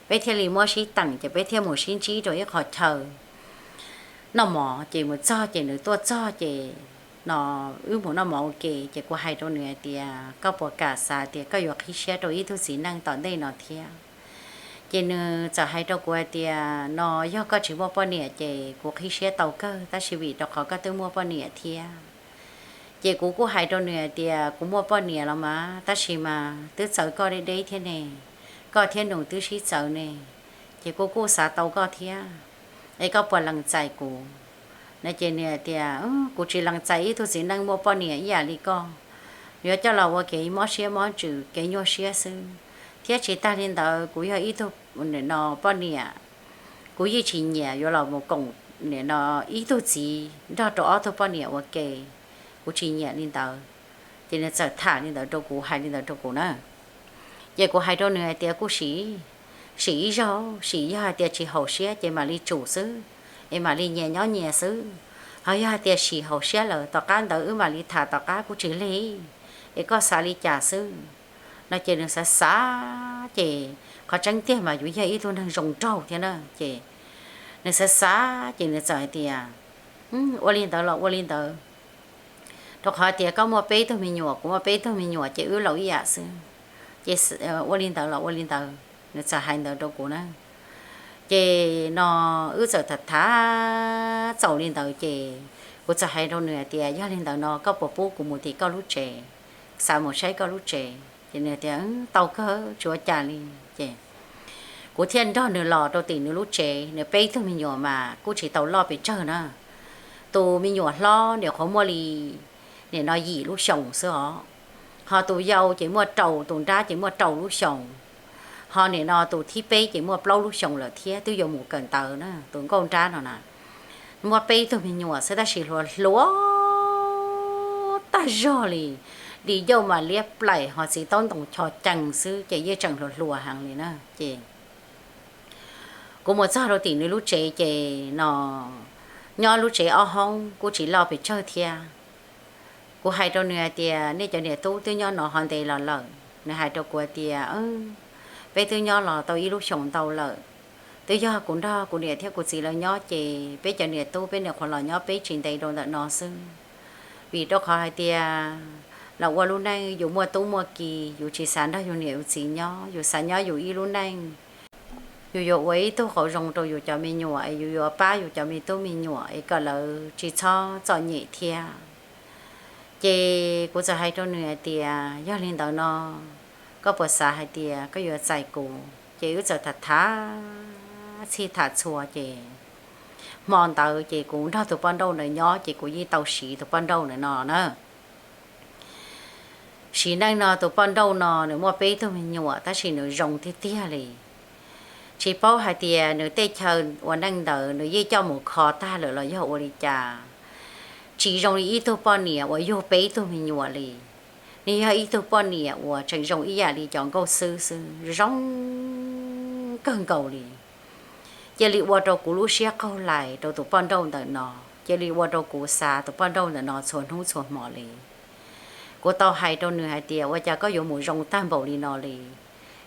peb thiaj li muab sib teem ces peb thiaj mus sib ntsib rau ib qhov chaw noj mov. Ces mus txog ces nws tuaj txog ces no wb mus noj mov ua ke ces kuv hais rau nws hais tias, Koj puas kam xav tias koj yuav qhib siab rau ib tug txiv neej tom ntej no thiab? Ces nws txawm hais rau kuv hais tias, No yog koj tsis muaj poj niam ces kuv qhib siab tau kawg, tab sis vim rau qhov koj twb muaj poj niam thiab. Ces kuv kuj hais rau nws hais tias, Kuv muaj poj niam los mas, tab sis mas twb txawv koj deb deb thiab ne, koj thiab nws twb sib txawv ne, ces kuv kuj xav tau koj thiab, es koj puas lees txais kuv? No ces nws hais tias, Kuv tsis lees txais ib tug txiv neej muaj poj niam ib yam li koj. Yuav coj los ua kev mob siab mob ntsws, kev nyuaj siab xwb. Thiab tsis tag li ntawd, kuv yog ib tug no poj niam, kuv yeej tsis nyiam yuav los mus koom no ib tug txiv nrog rau ob tug poj niam ua ke, kuv tsis nyiam li ntawd. Ces nws txawm tham li ntawd rau kuv, hais li ntawd rau kuv na. Ces kuv hais rau nws hais tias, Kuj sim, sim ib zaug, sim yog hais tias tsis haum siab ces mam li tsum xwb, es mam li nyias nyob nyias xwb. Ho yog hais tias sim haum siab lawm, tom qab ntawd wb mam li tham tom qab kuj tsis lig, es koj xav li cas xwb? No ces nws xav xav ces qhov tseeb tiag mas yus yog ib tug neeg zoo nraug thiab na, ces nws xav xav ces nws txawm hais tias, Ua li ntawd los ua li ntawd, rau qhov tias koj muaj peb tug me nyuam, kuv muaj peb tug me nyuam ces wb laus ib yam xwb, ces ua li ntawd los ua li ntawd. Nws txawm hais ntawd rau kuv na. Ces no wb txawm tham tham txaus li ntawd ces kuv txawm hais rau nws hais tias, Yog li ntawd no koj puas pub kuv mus tim koj lub tsev, xav mus saib koj lub tsev? Ces nws tias, Tau kawg, tsis ua cas li. Ces kuv thiaj nrog nws los rau tim nws lub tsev. Nws peb tug me nyuam mas kuj tsis tau loj pes tsawg na. Tus me nyuam hlob nim qhuav muaj li nim no yim lub xyoos xwb os, ho tus yau ces muaj rau, tus nrab ces muaj rau lub xyoos, ho nim no tus thib peb ces muaj plaub lub xyoos lawm thiab, twb yuav mus kawm ntawv na, tus nkauj nrab no na. Muaj peb tug me nyuam xwb tab sis hluas hluas tag zog li, di ncauj mas liab plaim ho txiv taub ntoo cho cees xwb ces yeej tseem hluas hluas heev li na. Ces kuv mus txog rau tim nws lub tsev ces no nyob lub tsev ob hoob kuj tsis loj pes tsawg thiab. Kuv hais rau nws hais tias, Nej cov niam tub twb nyob no ho ntev los lawm? Nws hais rau kuv hais tias, Peb twb nyob los tau ib lub xyoos ntau lawm. Twb yog kuv nrog kuv niam thiab kuv txiv lawv nyob ces peb cov niam tub peb nyuam qhuav los nyob peb tsis ntev rau ntawm no xwb. Vim rau qhov hais tias los ua lub neej yus muaj tub muaj ki, yus tsis xav nrog yus niam yus txiv nyob, yus xav nyob yus ib lub neej. Yus yuav ua ib tug qauv zoo rau yus cov me nyuam es yus yuav pab yus cov me tub me nyuam es kom lawv tsis txhob txom nyem thiab. Ces kuv txawm hais rau nws hais tias, Yog li ntawd no, koj puas xav hais tias koj yuav txais kuv? Ces wb txawm tham tham txhij tham txhua ces hmo ntawd ces kuv nrog tus poj nrauj ntawd nyob ces kuv yeej tau siv tus poj nrauj ntawd no na. Sim neej no tus poj nrauj no nws muaj peb tug me nyuam tab sis nws zoo tiag tiag li. Tsis paub hais tias nws tej chaw ua neej ntawd nws yeej coj mus kho tag lawm los yog ua li cas, tsis zoo li ib tug poj niam uas yug peb tug me nyuam li. Nws yog ib tug poj niam uas tseem zoo ib yam li cov nkauj xwb xwb, zoo kawg nkaus li. Cia li ua rau kuv lub siab qaug lais rau tus poj nrauj ntawm no, cia li ua rau kuv xav tus poj nrauj ntawm no txhua hnub txhua hmo li. Kuv tau hais rau nws hais tias ua cas koj yuav mus zoo tag npaum li no li,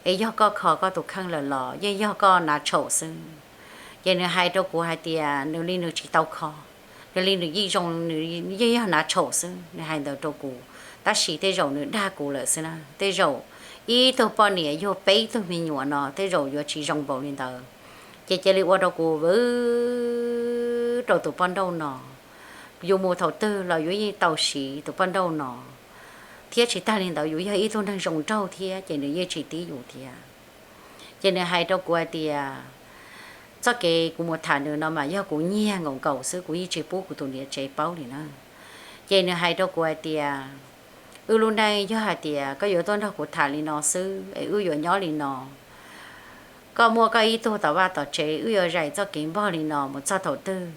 es yog koj kho koj tus kheej lawm los yeej yog koj hnav tshaum xwb. Ces nws hais rau kuv hais tias nws li nws tsis tau kho, nws li nws yeej zoo, nws yeej yog hnav tshaum xwb, nws hais ntawd rau kuv. Tab sis tej zaum nws dag kuv lawm xwb na, tej zaum ib tug poj niam yug peb tug me nyuam no tej zaum yuav tsis zoo npaum li ntawd. Ces cia li ua rau kuv vwv rau tus poj nrauj no, yus mus thaum twg los yuav yeej tau siv tus poj nrauj no, thiab tsis tag li ntawd yus yog ib tug neeg zoo nraug thiab ces nws yeej tsis tib yus thiab. Ces nws hais rau kuv hais tias txoj kev kuv mus tham nws no mas yog kuv nyiag nkaus nkaus xwb, kuv yeej tsis pub kuv tus niam tsev paub li na. Ces nws hais rau kuv hais tias wb lub neej yog hais tias koj yuav tuaj nrog kuv tham li no xwb es wb yuav nyob li no, koj muaj koj ib tug tom vaj tom tsev, wb yuav zais txoj kev npog li no mus txog thaum twg?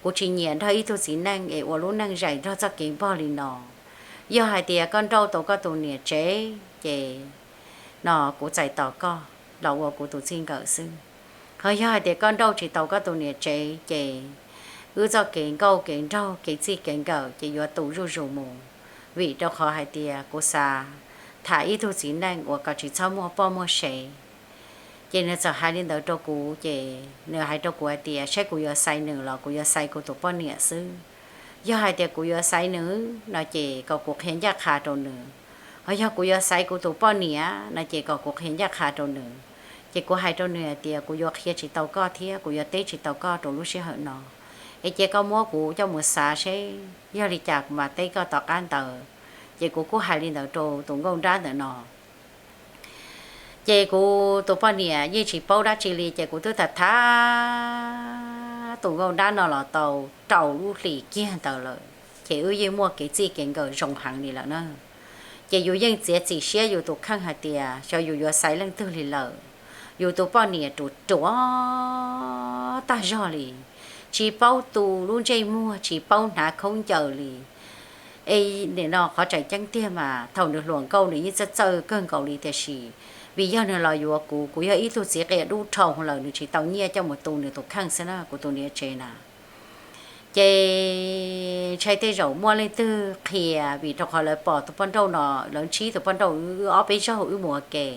Kuv tsis nyiam nrog ib tug txiv neej es ua lub neej zais nrog txoj kev npog li no. Yog hais tias koj nrauj tau koj tus niam tsev ces no kuv txais tos koj los ua kuv tus txij nkawm xwb. Ho yog hais tias koj nrauj tsis tau koj tus niam tsev ces wb txoj kev nkauj kev nraug kev txij kev nkawm ces yuav tu zuj zus mus, vim rau qhov hais tias kuv xav tham ib tug txiv neej uas kom tsis txhob muaj poj muaj sev. Ces nws txawm hais li ntawd rau kuv ces nws hais rau kuv hais tias saib kuv yuav xaiv nws los kuv yuav xaiv kuv tus poj niam xwb. Yog hais tias kuv yuav xaiv nws no ces kom kuv qhia ncaj qha rau nws, ho yog kuv yuav xaiv kuv tus poj niam no ces kom kuv qhia ncaj qha rau nws. Ces kuv hais rau nws hais tias kuv yuav qhia tsis tau koj thiab kuv yuav teb tsis tau koj rau lub sij hawm no, es cia koj muab kuv coj mus xav seb yog li cas kuv mam teb koj tom qab ntawd. Ces kuv kuj hais li ntawd rau tus nkauj nrab ntawm no. Ces kuv tus poj niam yeej tsis paub dab tsi li ces kuv twb tham tham tus nkauj nrab no los tau rau lub hlis kiag ntawd lawm ces wb yeej muaj kev txij kev nkawm zoo heev li lawm na. Ces yus yeej txiav txim siab yus tus kheej hais tias xyov yus yuav xaiv leej twg li lawm. Yus tus poj niam ruam ruam tag zog li, tsis paub tu lub ntsej muag, tsis paub hnav khaub ncaws li. Es nim no qhov tseem ceeb tiag mas thaum nws hluas nkauj nws yeej txawj txawj kawg nkaus li tiam sis vim yog nws los yuav kuv, kuv yog ib tug txiv qias dub dhau lawm nws tsis tau nyiaj coj mus tu nws tus kheej xwb na kuv tus niam tsev na. Ces ntshai tej zaum muaj leej twg qhia vim rau qhov lawv pom tus poj nrauj no, lawv ntsib tus poj nrauj wb ob peb zaug wb mus ua ke.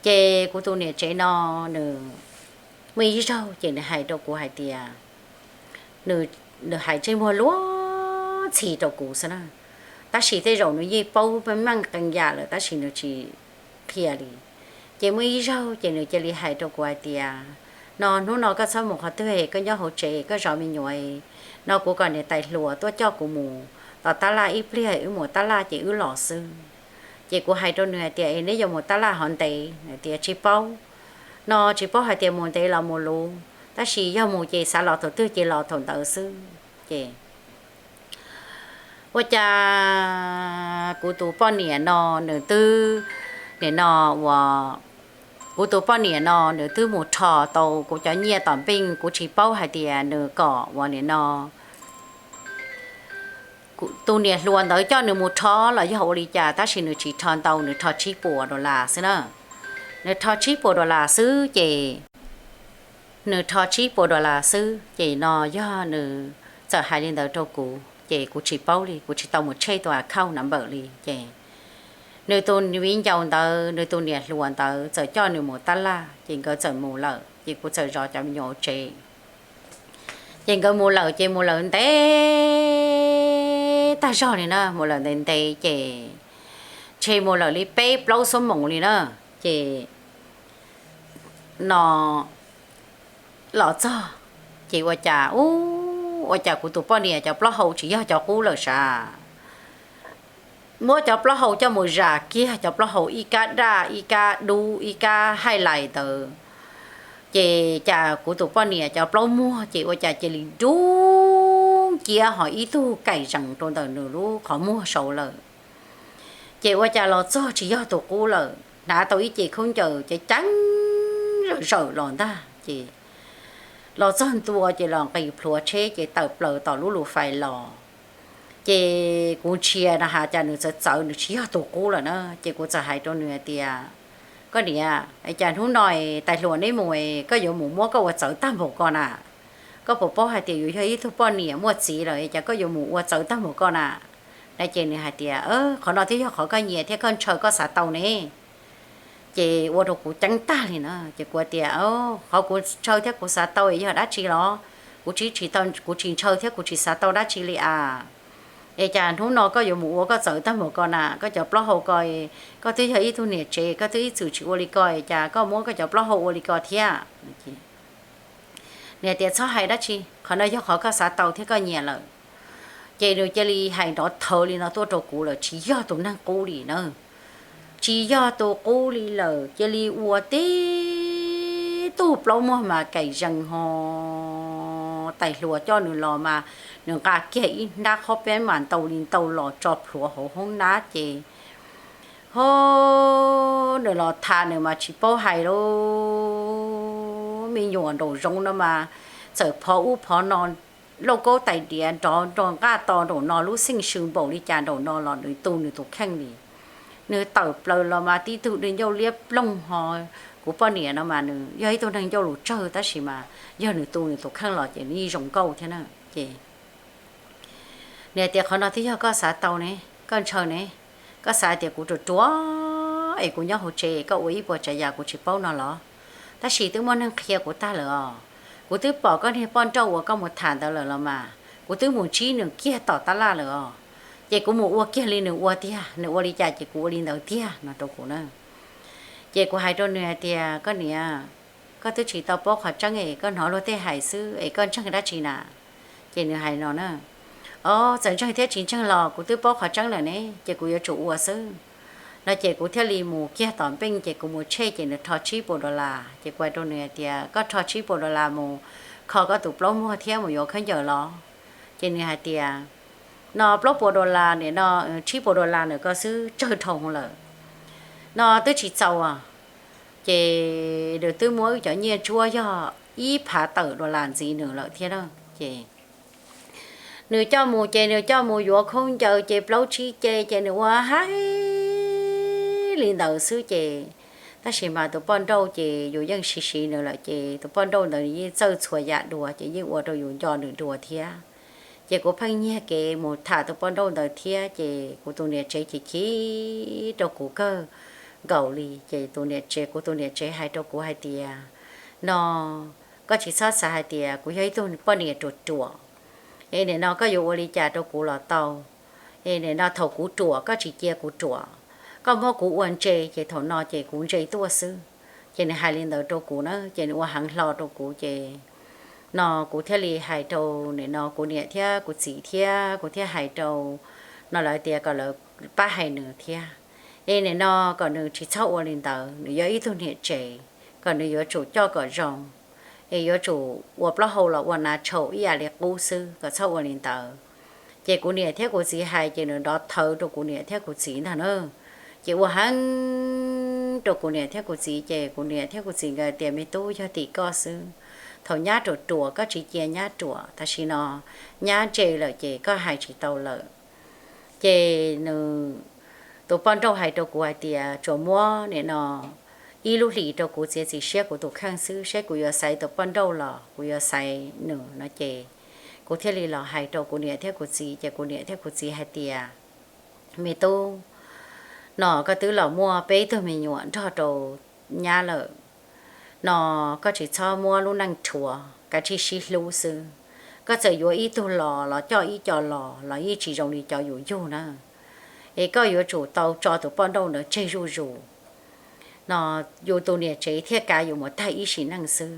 Ces kuv tus niam tsev no nws muaj ib zaug ces nws hais rau kuv hais tias, nws hais ntsej muag luag ntxhi rau kuv xwb na, tab sis tej zaum nws yeej paub meej qee yam lawm tab sis nws tsis qhia li. Ces muaj ib zaug ces nws cia li hais rau kuv hais tias, no hnub no koj txhob mus qhov twg, koj nyob hauv tsev koj zov me nyuam, no kuv kom niam tais hluas tuaj coj kuv mus tom tab laj ib pliag, wb mus tab laj ces wb los xwb. Ces kuv hais rau nws hais tias es neb yuav mus tab laj hov ntev? Nws tias tsis paub, no tsis paub hais tias mus ntev los mus luv, tab sis yog mus ces xav los thaum twg ces los thaum ntawd xwb. Ces ua cas kuv tus poj niam no nws twb, nim no uas, kuv tus poj niam no nws twb mus rho tau kuv cov nyiaj tom npeej, kuv tsis paub hais tias nws kom uas nim no tus niam hluas ntawd coj nws mus rho los yog ua li cas tab sis nws tsis rho ntau, nws rho tsib puas dollar xwb na. Nws rho tsib puas dollar xwb ces, nws rho tsib puas dollar xwb ces no yog nws txawm hais li ntawd rau kuv ces kuv tsis paub li, kuv tsis tau mus check tus account number li ces nws tus viv ncaus ntawd, nws tus niam hluas ntawd txawm coj nws mus tab laj ces nkawd txawm mus lawm ces kuv txawm zov cov me nyuam hauv tsev. Ces nkawd mus lawm ces mus lawm ntev tag zog li na, mus lawm ntev ntev ces ntshe mus lawm li peb plaub xuab moos li na. Ces no los txog ces ua cas ub, ua cas kuv tus poj niam cov plaub hau tsis yog cov qub lawm sav. muab cov plaub hau coj mus zam kiag cov plaub hau ib kab daj ib kab dub ib kab haij lais ntawd. Ces cas kuv tus poj niam cov plaub muag ces ua cas cia li dub nciab ho ib tug kaim zees rau ntawm nws lub qhov muag saud lawm. Ces ua cas los txog tsis yog tus qub lawm, hnav tau ib ce khaub ncaws ceev ceev zawm zawm los ntag ces los txog ntua ces los nqis plhuav tsheb ces tawm plaws tom lub lus fais los. Ces kuv ntsia no has cas nws txawv txawv nws tsis yog tus qub lawm na. Ces kuv txawm hais rau nws hais tias, koj niam, cas hnub no tais hluas neb mus koj yuav mus muab koj ua txawv tag npaum ko na? Koj puas paub hais tias yus yog ib tug poj niam muaj txiv lawm cas koj yuav mus ua txawv tag npaum ko na? Na ces nws hais tias, qhov no twb yog qhov koj nyiam thiab koj ntshaw koj xav tau ne. Ces ua rau kuv ceeb tag li na ces kuv tias, qhov kuv ntshaw thiab kuv xav tau yog dab tsi los? Kuv tsis tsis tau, kuv tsis ntshaw thiab kuv tsis xav tau dab tsi li as. Es cas hnub no koj yuav mus ua koj txawv tag npaum ko na? Koj cov plaub hau ko, koj twb yog ib tug niam tsev koj twb ib txwm tsis ua li ko cas koj muab koj cov plaub hau ua li ko thiab? Nws tias txhob hais dab tsi, qhov no yog qhov koj xav tau thiab koj nyiam lawm. Ces nws cia li hais nrov thawv li no tuaj rau kuv lawm tsis yog tus neeg qub li na. Tsis yog tus qub li lawm cia li ua tib tug plaub muag mas kaim zees ho tais hluas coj nws los mas nws nqa kiag ib hnab qhob peeb mas ntau li ntau los tso plhuav hauv hoob nab ces ho nws los tham nws mas tsis paub hais lauj. Me nyuam nraum zoov no mas txawm phov ub phov no, lauj kaub tais diav nrov nrov nqaj to nraum no lub xeej sw npaum li cas nraum no los nws tu nws tus kheej li. Nws tawm plaws los mas tib tug dej ncauj liab ploog ho kuv poj niam no mas nws yog ib tug neeg ncauj lus tsawg tab sis mas yog nws tu nws tus kheej los ces nws yeej zoo nkauj thiab na. Ces nws hais tias qhov no twb yog koj xav tau ne, koj ntshaw ne, koj xav tias kuv ruam ruam es kuv nyob hauv tsev koj ua ib puas tsav yam kuv tsis paub no los? Tab sis twb muaj neeg qhia kuv tag lawm os. Kuv twb pom koj niag poj nrauj uas koj mus tham ntawd lawm los mas kuv twb mus ntsib nws kiag tom tab laj lawm os. Ces kuv mus ua kiag li nws ua tiag, nws ua li cas ces kuv ua li ntawd tiag no rau kuv na. Ces kuv hais rau nws hais tias koj niam, koj twb tsis tau paub qhov tseeb es koj hnov luag tej hais xwb es koj ntseeg dab tsi na? Ces nws hais no na, o, txawm ntseeg thiab tsis ntseeg los kuv twb paub qhov tseeb lawm ne, ces kuv yuav tsum ua xwb. No ces kuv thiaj li mus kiag tom npeej ces kuv mus tshem ces nws rho tsib puas dollar ces kuv hais rau nws hais tias koj rho tsib puas dollar mus kho koj tus plaub muag thiab mus yuav khaub ncaws los? Ces nws hais tias no plaub puas dollar nim no, tsib puas dollar ntawm ko xwb tsawg dhau lawm, no twb tsis txaus. Ces nws twb muab wb cov nyiaj ntsuab yog ib phav tawm dollar ntxiv nws lawm thiab na. Ces nws coj mus ces nws coj mus yuav khaub ncaws ces plaub tsib ce ces nws ua hais li ntawd xwb ces, tab sis mas tus poj nrauj ces yus yeej siv siv nws lawm ces tus poj nrauj ntawd yeej txawj txhua yam dua ces yeej ua rau yus nco nws dua thiab. Ces kuv pheej nyiag kev mus tham tus poj nrauj ntawd thiab ces kuv tus niam tsev chim chim rau kuv kawg nkaus li ces tus niam tsev, kuv tus niam tsev hais rau kuv hais tias no, koj tsis txhob xav hais tias kuv yog ib tug poj niam ruam ruam, es nim no koj yuav ua li cas rau kuv los tau. Es nim no thaum kuv ruam koj tsis cia kuv ruam, koj muab kuv ua ntse ces thaum no ces kuv ntse tuaj xwb. Ces nws hais li ntawd rau kuv na ces nws ua heev hlo rau kuv ces no kuv thiaj li hais rau nim no kuv niam thiab kuv txiv thiab kuv thiaj hais rau no lawv tias kom lawv pab hais nws thiab. Es nim no kom nws tsis txhob ua li ntawd, nws yog ib tug niam tsev, kom nws yuav tsum coj kom zoo, es yuav tsum ua plaub hau los ua nas tshau ib yam li qub xwb, kom txhob ua li ntawd. Ces kuv niam thiab kuv txiv hais ces nws nrov thawv rau kuv niam thiab kuv txiv ntag na. Ces ua heev rau kuv niam thiab kuv txiv ces kuv niam thiab kuv txiv nkawd tias me tub, yog tim koj xwb, thaum nyab ruam ruam koj tsis cia nyab ruam, tam sim no nyab ntse lawm ces koj hais tsis tau lawm. Ces nws, tus poj nrauj hais rau kuv hais tias tsuas muab nim no ib lub hlis rau kuv txiav txim siab kuv tus kheej xwb, seb kuv yuav xaiv tus poj nrauj los kuv yuav xaiv nws no ces kuv thiaj li los hais rau kuv niam thiab kuv txiv ces kuv niam thiab kuv txiv hais tias me tub, no koj twb los muaj peb tug me nyuam nrog rau nyab lawm, no koj tsis txhob muab lub neej rhuav, kav tsij sib hlub xwb. Koj txawm yuav ib tug los los coj ib co los los yeej tsis zoo li cov yus yug na. Es koj yuav tsum tau tso tus poj nrauj ntawd tseg zuj zus, no yus tus niam tsev thiaj kav yus mus tag ib sim neej xwb.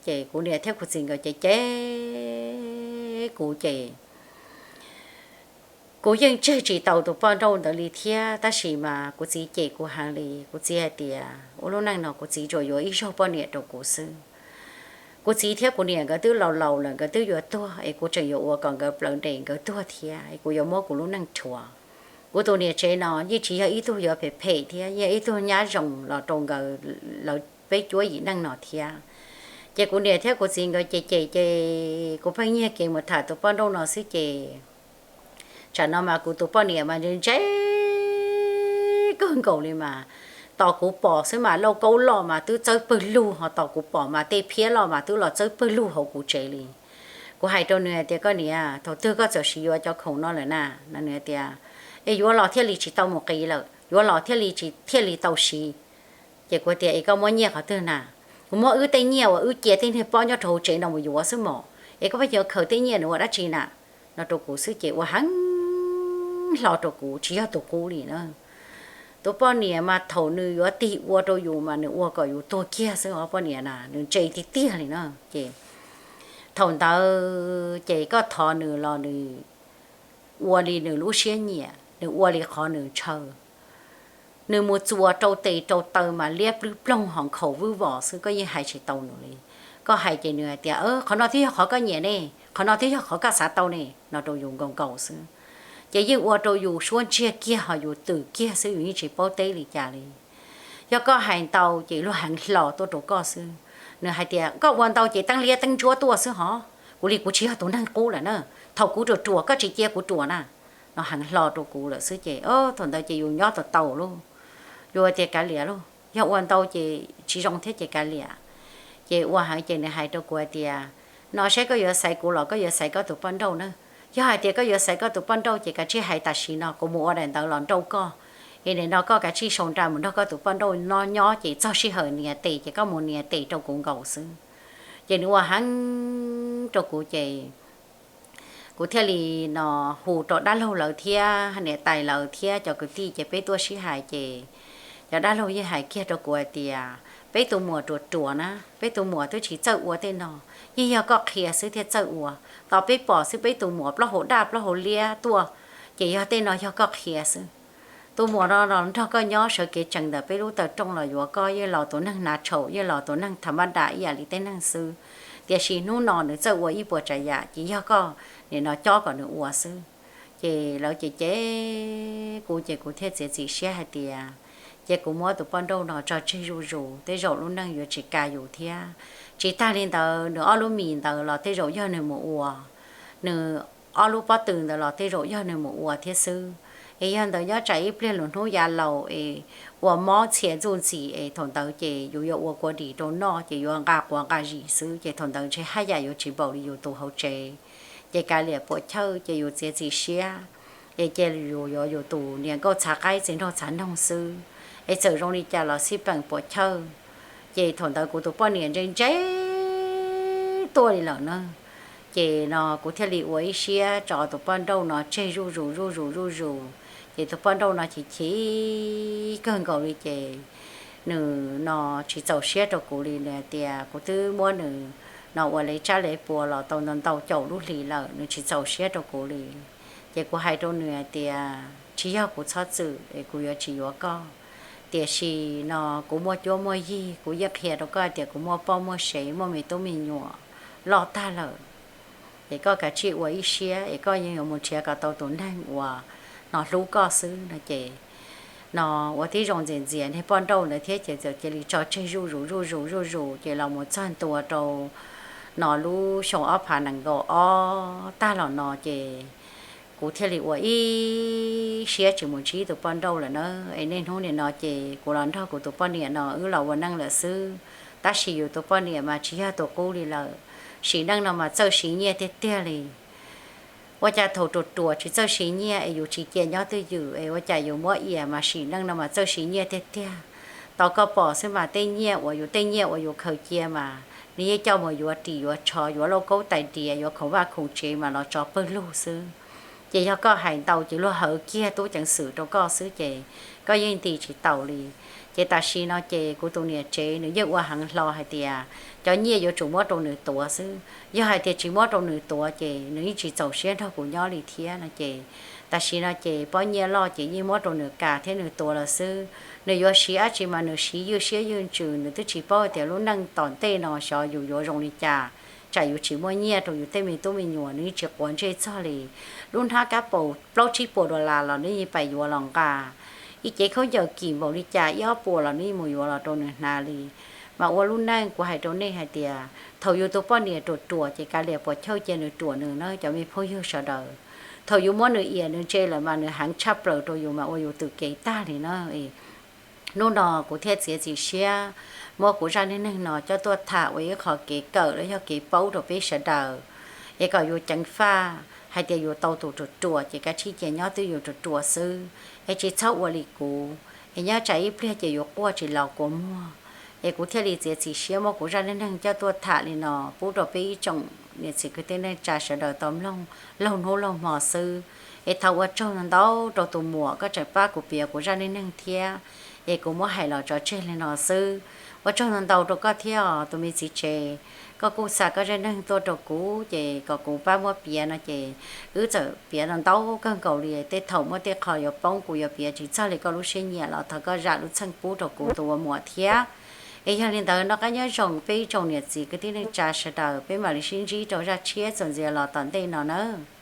Ces kuv niam thiab kuv txiv nkawd cem cem kuv ces Kuv yeej tseg tsis tau tus poj nrauj ntawd li thiab, tab sis mas kuv txiv cem kuv heev li. Kuv txiv hais tias ua lub neej no kuv txiv tsuas yuav ib zaug poj niam rau kuv xwb. Kuv txiv thiab kuv niam nkawd twb laus laus lawm, nkawd twb yuav tuag es kuv tseem yuav ua kom nkawd plawv nres nkawd tuag thiab es kuv yuav muab kuv lub neej rhuav. Kuv tus niam tsev no yeej tsis yog ib tug yuav phem phem thiab, yog ib tug nyab zoo los rau nkawd, lawv peb cuab yim neej no thiab. Ces kuv niam thiab kuv txiv nkawd ces ces ces kuv pheej nyiag kev mus tham tus poj nrauj no xwb ces tsam no mas kuv tus poj niam mas ntse ntse kawg nkaus li mas, tos kuv pom xwb mas lauj kaub loj mas twb txawb pawg lug, ho tos kuv pom mas tej phiab loj mas twb los txawb pawg lug hauv kuv tsev li. Kuv hais rau nws hais tias, koj niam, thaum twg koj txawm siv yuav cov khoom no lawm na? No nws hais tias, es yuav los thiaj li tsis tau mus qiv lawm, yuav los thiaj li tsis thiaj li tau siv. Ces kuv tias, es koj muab nyiaj qhov twg na? Kuv muab wb tej nyiaj uas wb cia tej niag pob nyob rau hauv tsev no mus yuav xwb mos, es koj pheej yuav khaws tej nyiaj nws ua dab tsi na? No rau kuv xwb ces ua heev hlo rau kuv tsis yog tus qub li na. Tus poj niam mas thaum nws yuav tig ua rau yus mas nws ua kom yus tuag kiag xwb os poj niam na, nws ntse tiag tiag li na. Ces thaum ntawd ces koj thov nws los nws ua li nws lub siab nyiam, nws ua li qhov nws ntshaw. Nws mus txuas rau tes rau taw mas liab plwb ploog ho nkhaus vwb vos xwb, koj yeej hais tsis tau nws li. Koj hais ces nws hais tias, qhov no twb yog qhov koj nyiam ne, qhov no twb yog qhov koj xav tau ne, no rau yus nkaus nkaus xwb. Ces yeej ua rau yus suab ntsiag kiag ho yus twm kiag xwb, yus yeej tsis paub teb li cas li. Yog koj hais ntau ces luag heev hlo tuaj rau koj xwb. Nws hais tias koj ua ntau ces teeb liab teeb ntsuab tuaj xwb hov, kuv li kuv tsis yog tus neeg qub lawm na, thaum kuv ruam ruam koj tsis cia kuv ruam na. No heev hlo rau kuv lawm xwb ces thaum ntawd ces yus nyob tau tau lauj, yus tias kav liam lauj, yog ua ntau ces tsis zoo thiab ces kav liam. Ces ua heev ces nws hais rau kuv hais tias, no saib koj yuav xaiv kuv los koj yuav xaiv koj tus poj nrauj na. Yog hais tias koj yuav xaiv koj tus poj nrauj ces kav tsij hais tam sim no kuv mus ua daim ntawv los nrauj koj, es nim no koj kav tsij sau nra mus nrog koj tus poj nrauj no nyob ces txog sij hawm nias tes ces koj mus nias tes rau kuv nkaus xwb. Ces nws ua heev rau kuv ces kuv thiaj li no hu rau dab laug lawv thiab niam tais lawv thiab cov kwv tij ces peb tuaj sib hais ces cov dab laug yeej hais kiag rau kuv hais tias, peb tus muam ruam ruam na, peb tus muam twb tsis txawj ua tej no, yeej yog koj qhia xwb thiaj txawj ua. Tos peb pom xwb peb tus muam plaub hau daj plaub hau liab tuaj ces yog tej no yog koj qhia xwb. Tus muam no los nrog koj nyob sawv kev tsees ntawm peb lub taw rooj los yuav koj, yeej los tus neeg hnav tshaum, yeej los tus neeg tha mab dam ib yam li tej neeg xwb, tiam sis hnub no nws txawj ua ib puas tsav yam ces yog koj nim no cob kom nws ua xwb. Ces lawv ces cem kuv ces kuv thiaj txiav txim siab hais tias, ces kuv muab tus poj nrauj no tso tseg zuj zus, tej zaum lub neej yuav tsis ka yus thiab. Tsis tag li ntawd nws ob lub mis ntawd los tej zaum yog nws mus ua, nws ob lub pob tw ntawd los tej zaum yog nws mus ua thiab xwb. Es yog ntawd nyob tsam ib pliag lwm hnub yav laus es ua mob txhia ntxuj ntxim es thaum ntawd ces yus yuav ua kua dis rau noj ces yuav nqa quav nqa zis xwb ces thaum ntawd ntshe haj yam yuav tsis npaum li yus tus hauv tsev. Ces kav liam puas chawj ces yus txiav txim siab, es cia yus yuav yus tus niam nkauj txhav qaib txiv nraug txhav noog xwb. Es txawm zoo li cas los xij peem puas chawj. Ces thaum ntawd kuv tus poj niam ntse ntse tuaj li lawm na. Ces no kuv thiaj li ua ib siab tso tus poj nrauj no tseg zuj zus zuj zus zuj zus. Ces tus poj nrauj no chim chim kawg nkaus li ces nws no tsis txaus siab rau kuv li, nws hais tias kuv twb muab nws no ua lev tsab lev pua los tau ntau ntau caum lub hlis lawm, nws tsis txaus siab rau kuv li. Ces kuv hais rau nws hais tias tsis yog kuv txhob txwm es kuv yuav tsis yuav koj, tiam sis no kuv muaj cuab muaj yig, kuv yeej qhia rau koj hais tias kuv muaj poj muaj sev, muaj me tub me nyuam loj tag lawm. Ces koj kav tsij ua ib siab es koj yeej yuav mus nrhiav kom tau tus neeg uas no hlub koj xwb no. Ces no ua tib zoo ntxias ntxias niag poj nrauj ntawd thiab ces txawm cia li tso tseg zuj zus zuj zus zuj zus ces los mus txog ntua rau no lub xyoo ob phav nees nkaum ob tag los no ces kuv thiaj li ua ib siab tsis mus ntsib tus poj nrauj lawm na. Es niaj hnub nim no ces kuv los nrog kuv tus poj niam no wb los ua neej lawm xwb. Tab sis yus tus poj niam mas tsis yog tus qub li lawm. Sim neej no mas txawj siv nyiaj tiag tiag li. Ua cas thaum ruam ruam tsis txawj siv nyiaj es yus tsis cia nyob twj ywm es ua cas yus muab iam mas sim neej no mas txawj siv nyiaj tiag tiag. Tau koj pom xwb mas tej nyiaj uas yus tej nyiaj uas yus khaws cia mas nws yeej coj mus yuav ris yuav tsho, yuav lauj kaub tais diav, yuav khoom vaj khoom tsev mas los tso pawg lug xwb. Ces yog koj hais ntau ces luag hawv kiag tub ceev xwm rau koj xwb ces koj yeej nti tsis taus li. Ces tam sim no ces kuv tus niam tsev nws yeej ua heev hlo hais tias cov nyiaj yuav tsum muab rau nws tuav xwb. Yog hais tias tsis muab rau nws tuav ces nws yeej tsis txaus siab nrog kuv nyob li thiab no ces Tam sim no ces pob nyiaj loj ces yeej muab rau nws kas thiab nws tuav lawm xwb. Nws yuav siv dab tsi mas nws siv ywj siab ywj ntsws, nws twb tsis paub tias lub neej tom ntej no xyov yus yuav zoo li cas, tsam yus tsis muaj nyiaj rau yus tej me tub me nyuam nws yeej tsis quav ntsej txog li. Lub hnab kab paus plaub tsib puas dollar los nws yeej pais yuav los nqa. Ib cev khaub ncaws kim npaum li cas ib ob puas los nws yeej mus yuav los rau nws hnav li. Mas ua lub neej kuv hais rau nej hais tias thaum yus tus poj niam ruam ruam ces kav liam puas chawj cia nws ruam nws na cov me phooj ywg sawv daws. Thaum yus muab nws iam nws ntse lawm mas nws heev tshaj plaws rau yus mas ua yus tws kev tag li na. Hnub no kuv thiaj txiav txim siab muab kuv zaj neej neeg no coj tuaj tham ua ib qho kev kawm los yog kev paub rau peb sawv daws, es kom yus ceev faj hais tias yus tau tus ruam ruam ces kav tsij cia nyob twj ywm ruam ruam xwb, es tsis txhob ua li kuv, es nyob tsam ib pliag ces yus quaj tsis los kua muag. Es kuv thiaj li txiav txim siab muab kuv zaj neej neeg coj tuaj tham li no pub rau peb ib tsoom niam txiv kwv tij neej tsa sawv daws tau mloog laug hnub laug hmo xwb. Es thov ua tsaug ntau ntau rau tus muam koj tseem pab kuv piav kuv zaj neej neeg thiab. Es kuv muab hais los tso tseg li no xwb. Ua tsaug ntau ntau rau koj thiab os tus me txiv tsev. Koj kuj xa koj zaj neeg tuaj rau kuv ces kom kuv pab muab piav no ces wb txawm piav ntau ntau kawg nkaus li. Tej thaum muaj tej qho yuav poob kuv yuav piav tsis txog li koj lub siab nyiam los thov koj zam lub txim pub rau kuv tus ua muam thiab. Es yog li ntawd noj qab nyob zoo peb ib tsoom niam txiv kwv tij neej tsa sawv daws, peb mam li sib ntsib rau zaj tshiab txuas ntxiv los tom ntej no nawb.